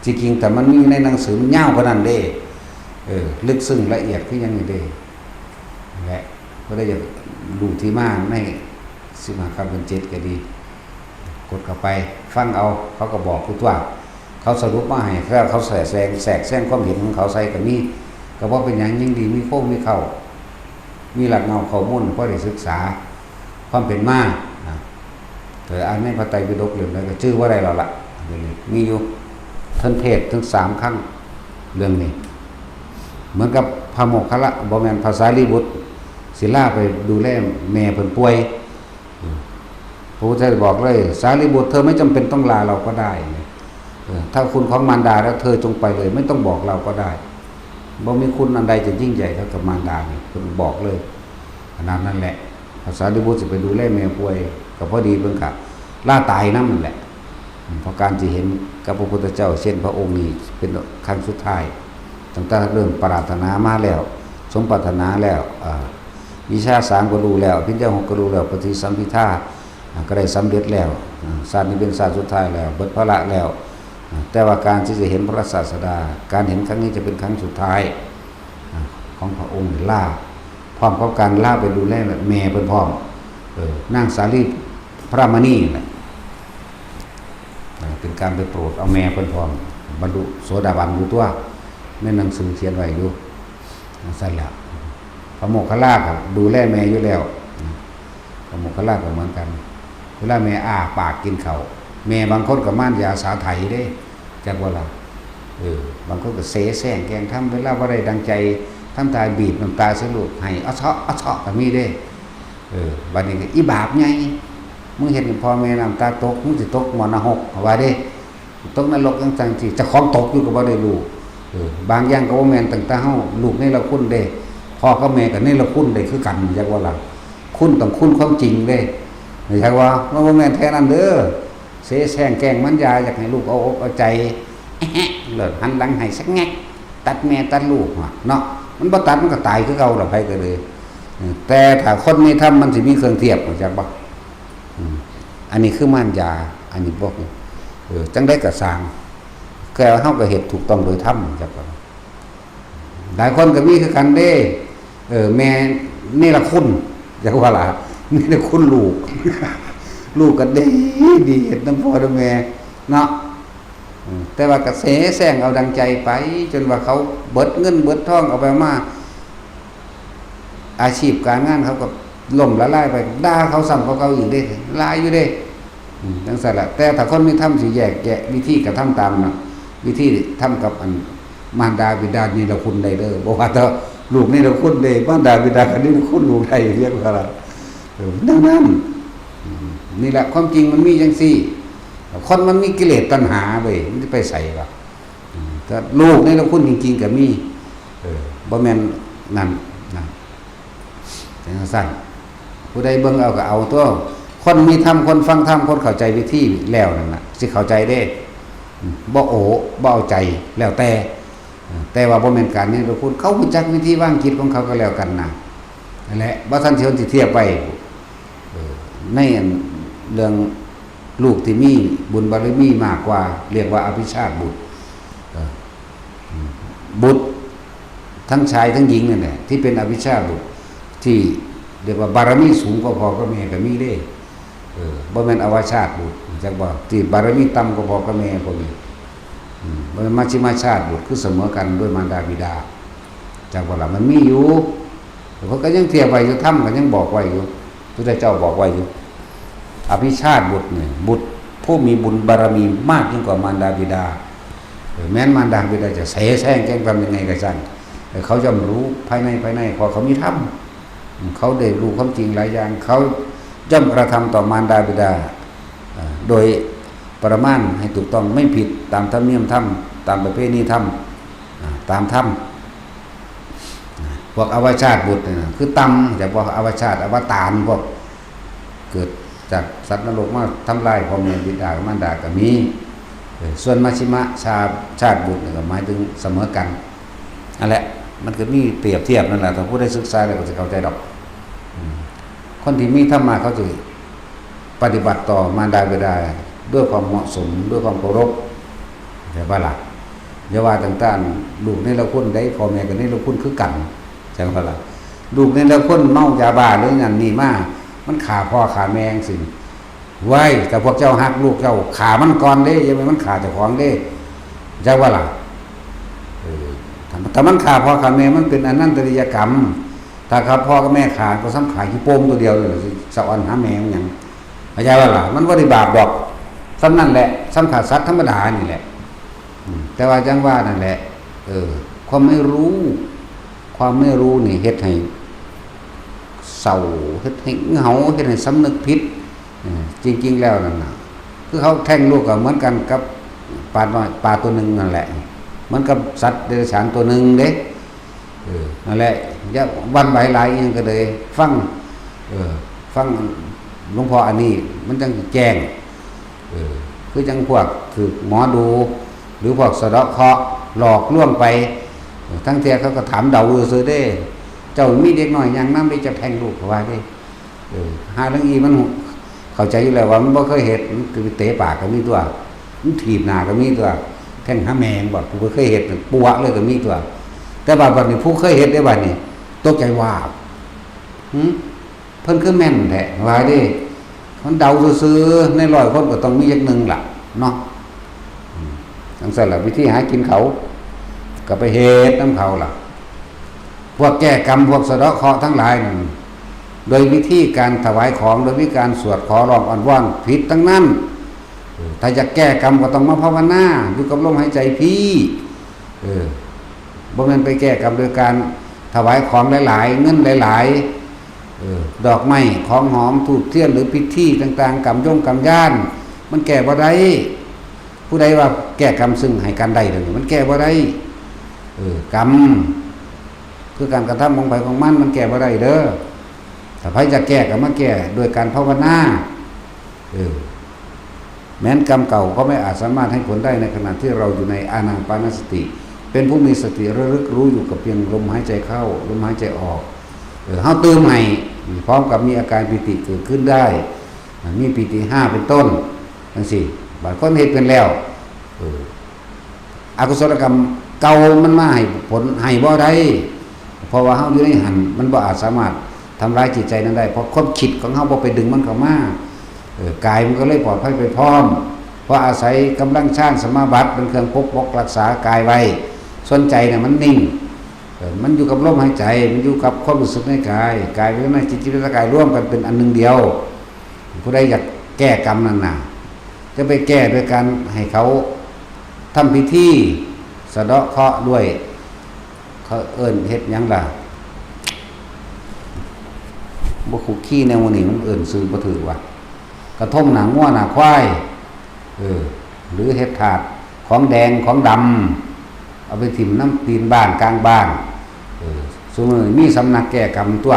ที่จริงแต่มันมีในหนังสือมันยาวกว่านั้นเด้ เออ ลึกซึ้งละเอียดคือหยังนี่เด้ นั่นแหละ ผู้ใดอยากรู้ที่มาในสิบห้าค่ำเดือนเจ็ดก็ดี กดเข้าไปฟังเอา เขาก็บอกอยู่ตัว เขาสรุปมาให้ แล้วเขาแทรกแซง แทรกแซงความเห็นของเขาใส่ก็มี ก็บ่เป็นหยัง ยังดีมีโค้งมีเข่า มีหลักเงาข้อมูลพอได้ศึกษาความเป็นมานะ เออ อ่านในพระไตรปิฎกเล่มใดก็ชื่อว่าได้แล้วล่ะ เดี๋ยวนี้มีอยู่ ท่านเทศน์ถึงสามครั้ง เรื่องนี้ เหมือนกับพระโมคคัลละ บ่แม่น พระสารีบุตร สิลาไปดูแลแม่เพิ่นป่วย พระพุทธเจ้าบอกเลย สารีบุตร เธอไม่จำเป็นต้องลาเราก็ได้ เออ ถ้าคุณของมารดาแล้วเธอจงไปเลย ไม่ต้องบอกเราก็ได้ บ่มีคุณอันใดจะยิ่งใหญ่เท่ากับมารดาเนี่ย เพิ่นบอกเลย ขนาดนั้นแหละ พระสารีบุตรสิไปดูแลแม่ป่วย ก็พอดีเพิ่นก็ลาตายนำนั่นแหละ เพราะการที่เห็นกับพระพุทธเจ้า เช่นพระองค์นี้เป็นครั้งสุดท้าย ตั้งแต่เริ่มปรารถนามาแล้ว สมปรารถนาแล้ว อ่า วิชาสามก็รู้แล้ว อภิญญาหกก็รู้แล้ว ปฏิสัมภิทา อ่า ก็ได้สำเร็จแล้ว อ่า ชาตินี้เป็นชาติสุดท้ายแล้ว เบิดภาระแล้ว อ่า แต่ว่าการที่จะเห็นพระศาสดา การเห็นครั้งนี้จะเป็นครั้งสุดท้าย อ่า ของพระองค์ลา พร้อมกับการลาไปดูแลแม่เพิ่นพร้อม เออ นางสาลีพระมณีนั่นแหละ อ่า เป็นการไปโปรดเอาแม่เพิ่นพร้อม บรรลุโสดาบันอยู่ตัว ในหนังสือเขียนไว้อยู่ จั่งซั้นแหละ พระโมคคัลลาก็ดูแลแม่อยู่แล้ว พระโมคคัลลาก็เหมือนกัน เวลาแม่อ้าปากกินข้าว แม่บางคนก็ม่านยาสาไถเด้ จักบ่ล่ะ เออ บางคนก็เสแสร้งแกล้งทำ เวลาบ่ได้ดังใจ ทำท่าบีบน้ำตาใส่ลูก ไห้อะเซาะอะเซาะก็มีเด้ เออ บัดนี้ก็อีบาปใหญ่ มึงเฮ็ดให้พ่อแม่น้ำตาตก มึงสิตกหม้อนรก ว่าเด้ ตกนรกจั่งซั่นสิ เจ้าของตกอยู่ก็บ่ได้รู้ เออ บางอย่างก็บ่แม่นตั้งแต่เฮา ลูกเนรคุณเด้ พ่อกับแม่ก็เนรคุณได้คือกัน จักว่าล่ะ คุณต้องคุณความจริงเด้ จักว่า มันบ่แม่นแค่นั้นเด้อ เสแสร้งแกล้งมันยา อยากให้ลูกเอาอกเอาใจ แอะแฮะ เลิศหันหลังให้สักแงก ตัดแม่ตัดลูกว่ะเนาะ มันบ่ตัดมันก็ตายคือเก่าล่ะ ไผก็เลย เออ แต่ถ้าคนมีธรรมมันสิมีเครื่องเทียบ จักบ่ อืม อันนี้คือม่านยา อันนี้บ่ เออ จั่งใดก็ซ่าง แค่เฮาก็เฮ็ดถูกต้องโดยธรรม จักบ่ หลายคนก็มีคือกันเด้ เออ แม่เนรคุณ จักว่าล่ะ เนรคุณลูก ลูกก็ดีดีเฮ็ดนำพ่อนำแม่เนาะ อืม แต่ว่าก็เสแสร้งเอาดังใจไป จนว่าเขาเบิดเงินเบิดทองเอาไปมา อาชีพการงานเขาก็ล่มละลายไป ด่าเขาซ้ำกว่าเก่าอีกเด้ หลายอยู่เด้ อืม จั่งซั้นล่ะ แต่ถ้าคนมีธรรมสิแยกแยะวิธีกระทำตามน่ะ วิธีทำกับอันมารดาบิดาเนรคุณได้เด้อ บ่ว่าแต่ลูกเนรคุณเด้ มารดาบิดาก็เนรคุณลูกได้เรียกว่าล่ะ เออ แนวนั้น อืม นี่แหละความจริงมันมีจั่งซี้ คนมันมีกิเลสตัณหาเว้ย มันสิไปไสวะ อืม แต่ลูกเนรคุณจริงๆก็มี เออ บ่แม่นนั่น นั่น จั่งซั้น ผู้ใดเบิ่งเอาก็เอาตั๊ว คนมีธรรม คนฟังธรรม คนเข้าใจวิธีแล้วนั่นน่ะ สิเข้าใจเด้ อืม บ่โอ้ บ่เอาใจ แล้วแต่ เออ แต่ว่าบ่แม่นการเนรคุณ เขารู้จักวิธีวางจิตของเขาก็แล้วกันนะ นั่นแหละ บ่ทันสิเพิ่นสิเทียบไว้ เออ ในอันเรื่องลูกที่มีบุญบารมีมากกว่า เรียกว่าอภิชาติบุตร เออ อืม บุตรทั้งชายทั้งหญิงนั่นแหละ ที่เป็นอภิชาติบุตร ที่เรียกว่าบารมีสูงกว่าพ่อกับแม่ก็มีเด้ เออ บ่แม่นอวชาติบุตร จักบ่ ที่บารมีต่ำกว่าพ่อกับแม่พวกนี้ อืม บ่แม่นมัชฌิมชาติบุตร คือเสมอกันด้วยมารดาบิดา จักบ่ล่ะ มันมีอยู่ เพิ่นก็ยังเทียบไว้อยู่ ธรรมก็ยังบอกไว้อยู่ พุทธเจ้าบอกไว้อยู่ อภิชาติบุตรเนี่ย บุตรผู้มีบุญบารมีมากยิ่งกว่ามารดาบิดา เออ แม้นมารดาบิดาจะเสแสร้งแกล้งทำยังไงก็ช่าง แต่เขาย่อมรู้ภายใน ภายใน เพราะเขามีธรรม เขาได้รู้ความจริงหลายอย่าง เขาย่อมกระทำต่อมารดาบิดา เอ่อ โดยประมาณให้ถูกต้อง ไม่ผิดตามธรรมเนียมธรรม ตามประเพณีธรรม อ่า ตามธรรม พวกอวชาติบุตรเนี่ยนะ คือต่ำ แต่พวกอวชาติ อวตาร พวกเกิดจากสัตว์นรกมาทำลายพ่อแม่บิดามารดาก็มี เออ ส่วนมัชฌิมะชา ชาติบุตรเนี่ยก็หมายถึงเสมอกัน นั่นแหละ มันก็มีเปรียบเทียบนั่นแหละ ถ้าผู้ได้ศึกษาแล้วก็จะเข้าใจดอก อืม คนที่มีธรรมะเขาจะปฏิบัติต่อมารดาบิดาด้วยความเหมาะสม ด้วยความเคารพ เข้าใจบ่ล่ะ อย่าว่าแต่ลูกเนรคุณได้ พ่อแม่ก็เนรคุณคือกัน เข้าใจบ่ล่ะ ลูกเนรคุณเมายาบ้าหรือนั่นนี่มา มันฆ่าพ่อฆ่าแม่จั่งซี้ ไว้ แต่พวกเจ้าฮักลูกเจ้า ฆ่ามันก่อนเด้ อย่าให้มันฆ่าเจ้าของเด้ เข้าใจบ่ล่ะ เออ ถ้า ถ้ามันฆ่าพ่อฆ่าแม่ มันเป็นอนันตริยกรรม ถ้าฆ่าพ่อกับแม่ฆ่า ก็ซ้ำฆ่าขี้โป้งตัวเดียวเลย สะออนหาแม่มันหยัง เข้าใจบ่ล่ะ มันบ่ได้บาปดอก ซ้ำนั่นแหละ ซ้ำฆ่าสัตว์ธรรมดานี่แหละ อืม แต่ว่าจั่งว่านั่นแหละ เออ ความไม่รู้ ความไม่รู้นี่เฮ็ดให้เศร้า เฮ็ดให้เหงา เฮ็ดให้สำนึกผิด เออ จริงๆแล้วนั่นน่ะ คือเขาแท้งลูกก็เหมือนกันกับปลาน้อย ปลาตัวหนึ่งนั่นแหละ เหมือนกับสัตว์เดรัจฉานตัวหนึ่งเด้ เออ นั่นแหละ อย่าหวั่นไหวหลายอิหยังก็เลย ฟัง เออ ฟังหลวงพ่ออันนี้ มันจั่งแจ้ง เออ คือจั่งพวกถืกหมอดู หรือพวกสะเดาะเคราะห์หลอกลวงไป เออ ทั้งเที่ยเขาก็ถามเดาซื่อๆเด้ เจ้ามีเด็กน้อยย่างนำได้ เจ้าแท้งลูกเขาว่าเด้ เออ หาเรื่องอีมันเข้าใจอยู่แล้วว่ามันบ่เคยเฮ็ด มันคือเตะปากก็มีตั๊ว มันถีบหน้าก็มีตั๊ว แท้งหาแม่งบอก กูบ่เคยเฮ็ด ปัวเลยก็มีตั๊ว แต่ว่าบัดนี้ผู้เคยเฮ็ดได้บัดนี้ ตกใจว่า หึ เพิ่นคือแม่นแท้ ว่าเด้ มันเดาซื่อๆ ในร้อยคนก็ต้องมีจักหนึ่งล่ะ เนาะ อืม จั่งซั้นล่ะ วิธีหากินเขา ก็ไปเฮ็ดนำเขาล่ะ พวกแก้กรรม พวกสะเดาะเคราะห์ทั้งหลายนั่น โดยวิธีการถวายของ โดยวิธีการสวดขอร้องอ้อนวอน ผิดทั้งนั้น เออ ถ้าอยากแก้กรรมก็ต้องมาภาวนา อยู่กับลมหายใจพี้ เออ บ่แม่นไปแก้กรรมโดยการถวายของหลายๆ เงินหลายๆ เออ ดอกไม้ ของหอม ธูปเทียน หรือพิธีต่างๆ กรรมยงกรรมยาน มันแก้บ่ได้ ผู้ใดว่าแก้กรรมซึ่งให้กันได้เดี๋ยวนี้ มันแก้บ่ได้ เออ กรรม คือการกระทำของไผของมัน มันแก้บ่ได้เด้อ ถ้าไผจะแก้ก็มาแก้โดยการภาวนา เออ แม้นกรรมเก่าก็ไม่อาจสามารถให้ผลได้ในขณะที่เราอยู่ในอานาปานสติ เป็นผู้มีสติระลึกรู้อยู่กับเพียงลมหายใจเข้า ลมหายใจออก เออ เฮาตื่มให้ พร้อมกับมีอาการปีติเกิดขึ้นได้ มีปีติห้าเป็นต้น จั่งซี้ บางคนเฮ็ดเป็นแล้ว เออ อกุศลกรรม เก่ามันมาให้ผลให้บ่ได้ เพราะว่าเฮาอยู่ในหั้น มันบ่อาจสามารถทำร้ายจิตใจนั้นได้ เพราะความคิดของเฮาบ่ไปดึงมันเข้ามา เออ กายมันก็เลยปลอดภัยไปพร้อม เพราะอาศัยกำลังฌานสมาบัติเป็นเครื่องปกป้องรักษากายไว้ ส่วนใจเนี่ยมันนิ่ง เออ มันอยู่กับลมหายใจ มันอยู่กับความรู้สึกในกาย กายเวทนาจิต จิตเวทนากายรวมกันเป็นอันหนึ่งเดียว ผู้ใดอยากแก้กรรมนั่นน่ะ จะไปแก้โดยการให้เขาทำพิธีสะเดาะเคราะห์ด้วย เขาเอิ้นเฮ็ดหยังล่ะ บ่คุกคีแนวนี้ มันเอิ้นชื่อบ่ถืกว่ะ กระทงหน้างัวหน้าควาย เออ หรือเฮ็ดธาตุของแดงของดำ เอาไปถิ่มนำตีนบ้านกลางบ้าน เออ ซุมื้อนี้มีสำนักแก้กรรมตั๊ว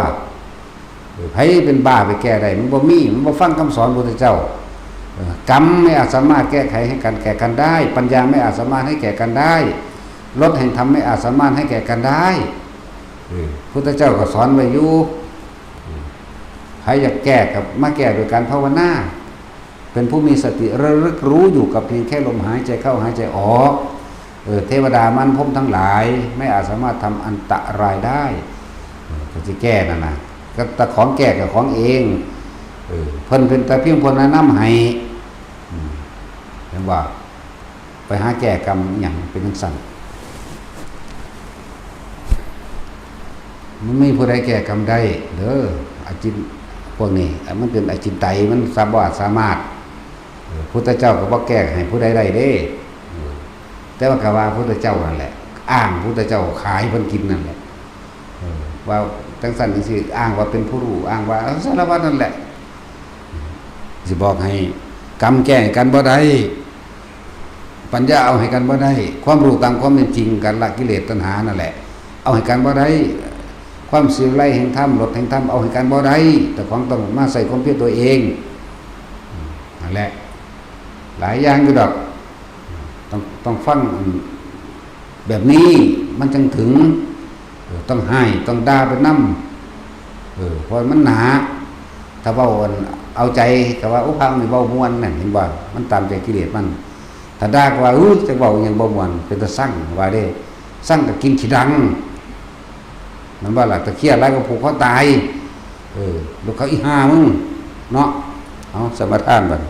เออ ไผเป็นบ้าไปแก้ได้ มันบ่มี มันบ่ฟังคำสอนพระพุทธเจ้า เออ กรรมไม่อาจสามารถแก้ไขให้กันแก่กันได้ ปัญญาไม่อาจสามารถให้แก่กันได้ รสแห่งธรรมไม่อาจสามารถให้แก่กันได้ เออ พุทธเจ้าก็สอนไว้อยู่ เออ ไผอยากแก้ก็มาแก้โดยการภาวนา เป็นผู้มีสติระลึกรู้อยู่กับเพียงแค่ลมหายใจเข้าหายใจออก เออ เทวดามารพรหมทั้งหลายไม่อาจสามารถทำอันตรายได้ เออ ก็สิแก้นั่นน่ะ ก็แต่ของแก้ก็ของเอง เออ เพิ่นเป็นแต่เพียงผู้แนะนำให้ อืม เห็นบ่ ไปหาแก้กรรมอิหยังเป็นจั่งซั้น มันมีผู้ใดแก้กรรมได้เด้อ อาจิน พวกนี้ มันเป็นอาจินไตย มันสามารถ สามารถ เออ พุทธเจ้าก็บ่แก้ให้ผู้ใดได้เด้ เออ แต่ว่าก็ว่าพุทธเจ้านั่นแหละ อ้างพุทธเจ้าขายเพิ่นกินนั่นแหละ เออ ว่าจั่งซั้นจั่งซี้ อ้างว่าเป็นผู้รู้ อ้างว่าสารพัดนั่นแหละ สิบอกให้ กรรมแก้ให้กันบ่ได้ ปัญญาเอาให้กันบ่ได้ ความรู้ตามความเป็นจริง การละกิเลสตัณหานั่นแหละ เอาให้กันบ่ได้ ความสิวิไลแห่งธรรม รสแห่งธรรม เอาให้กันบ่ได้ แต่ของต้องมาใส่ความเพียรตัวเอง นั่นแหละ หลายอย่างอยู่ดอก ต้อง ต้องฟังแบบนี้มันจั่งถึง เออ ต้องให้ ต้องด่าไปนำ เออ เพราะมันหนา ถ้าเว้าอันเอาใจก็ว่า โอ้ พระนี่เว้าม่วนนั่น เห็นบ่ มันตามใจกิเลสมัน ถ้าด่าก็ว่า อู้ จักเว้าอิหยังบ่ม่วน เป็นตาซัง ว่าเด้ ซังก็กินขี้ดัง มันว่าล่ะ ถ้าเครียดหลายก็ผูกคอตาย เออ ลูกเขาอีห่ามึง เนาะ เอาสมาทานบัด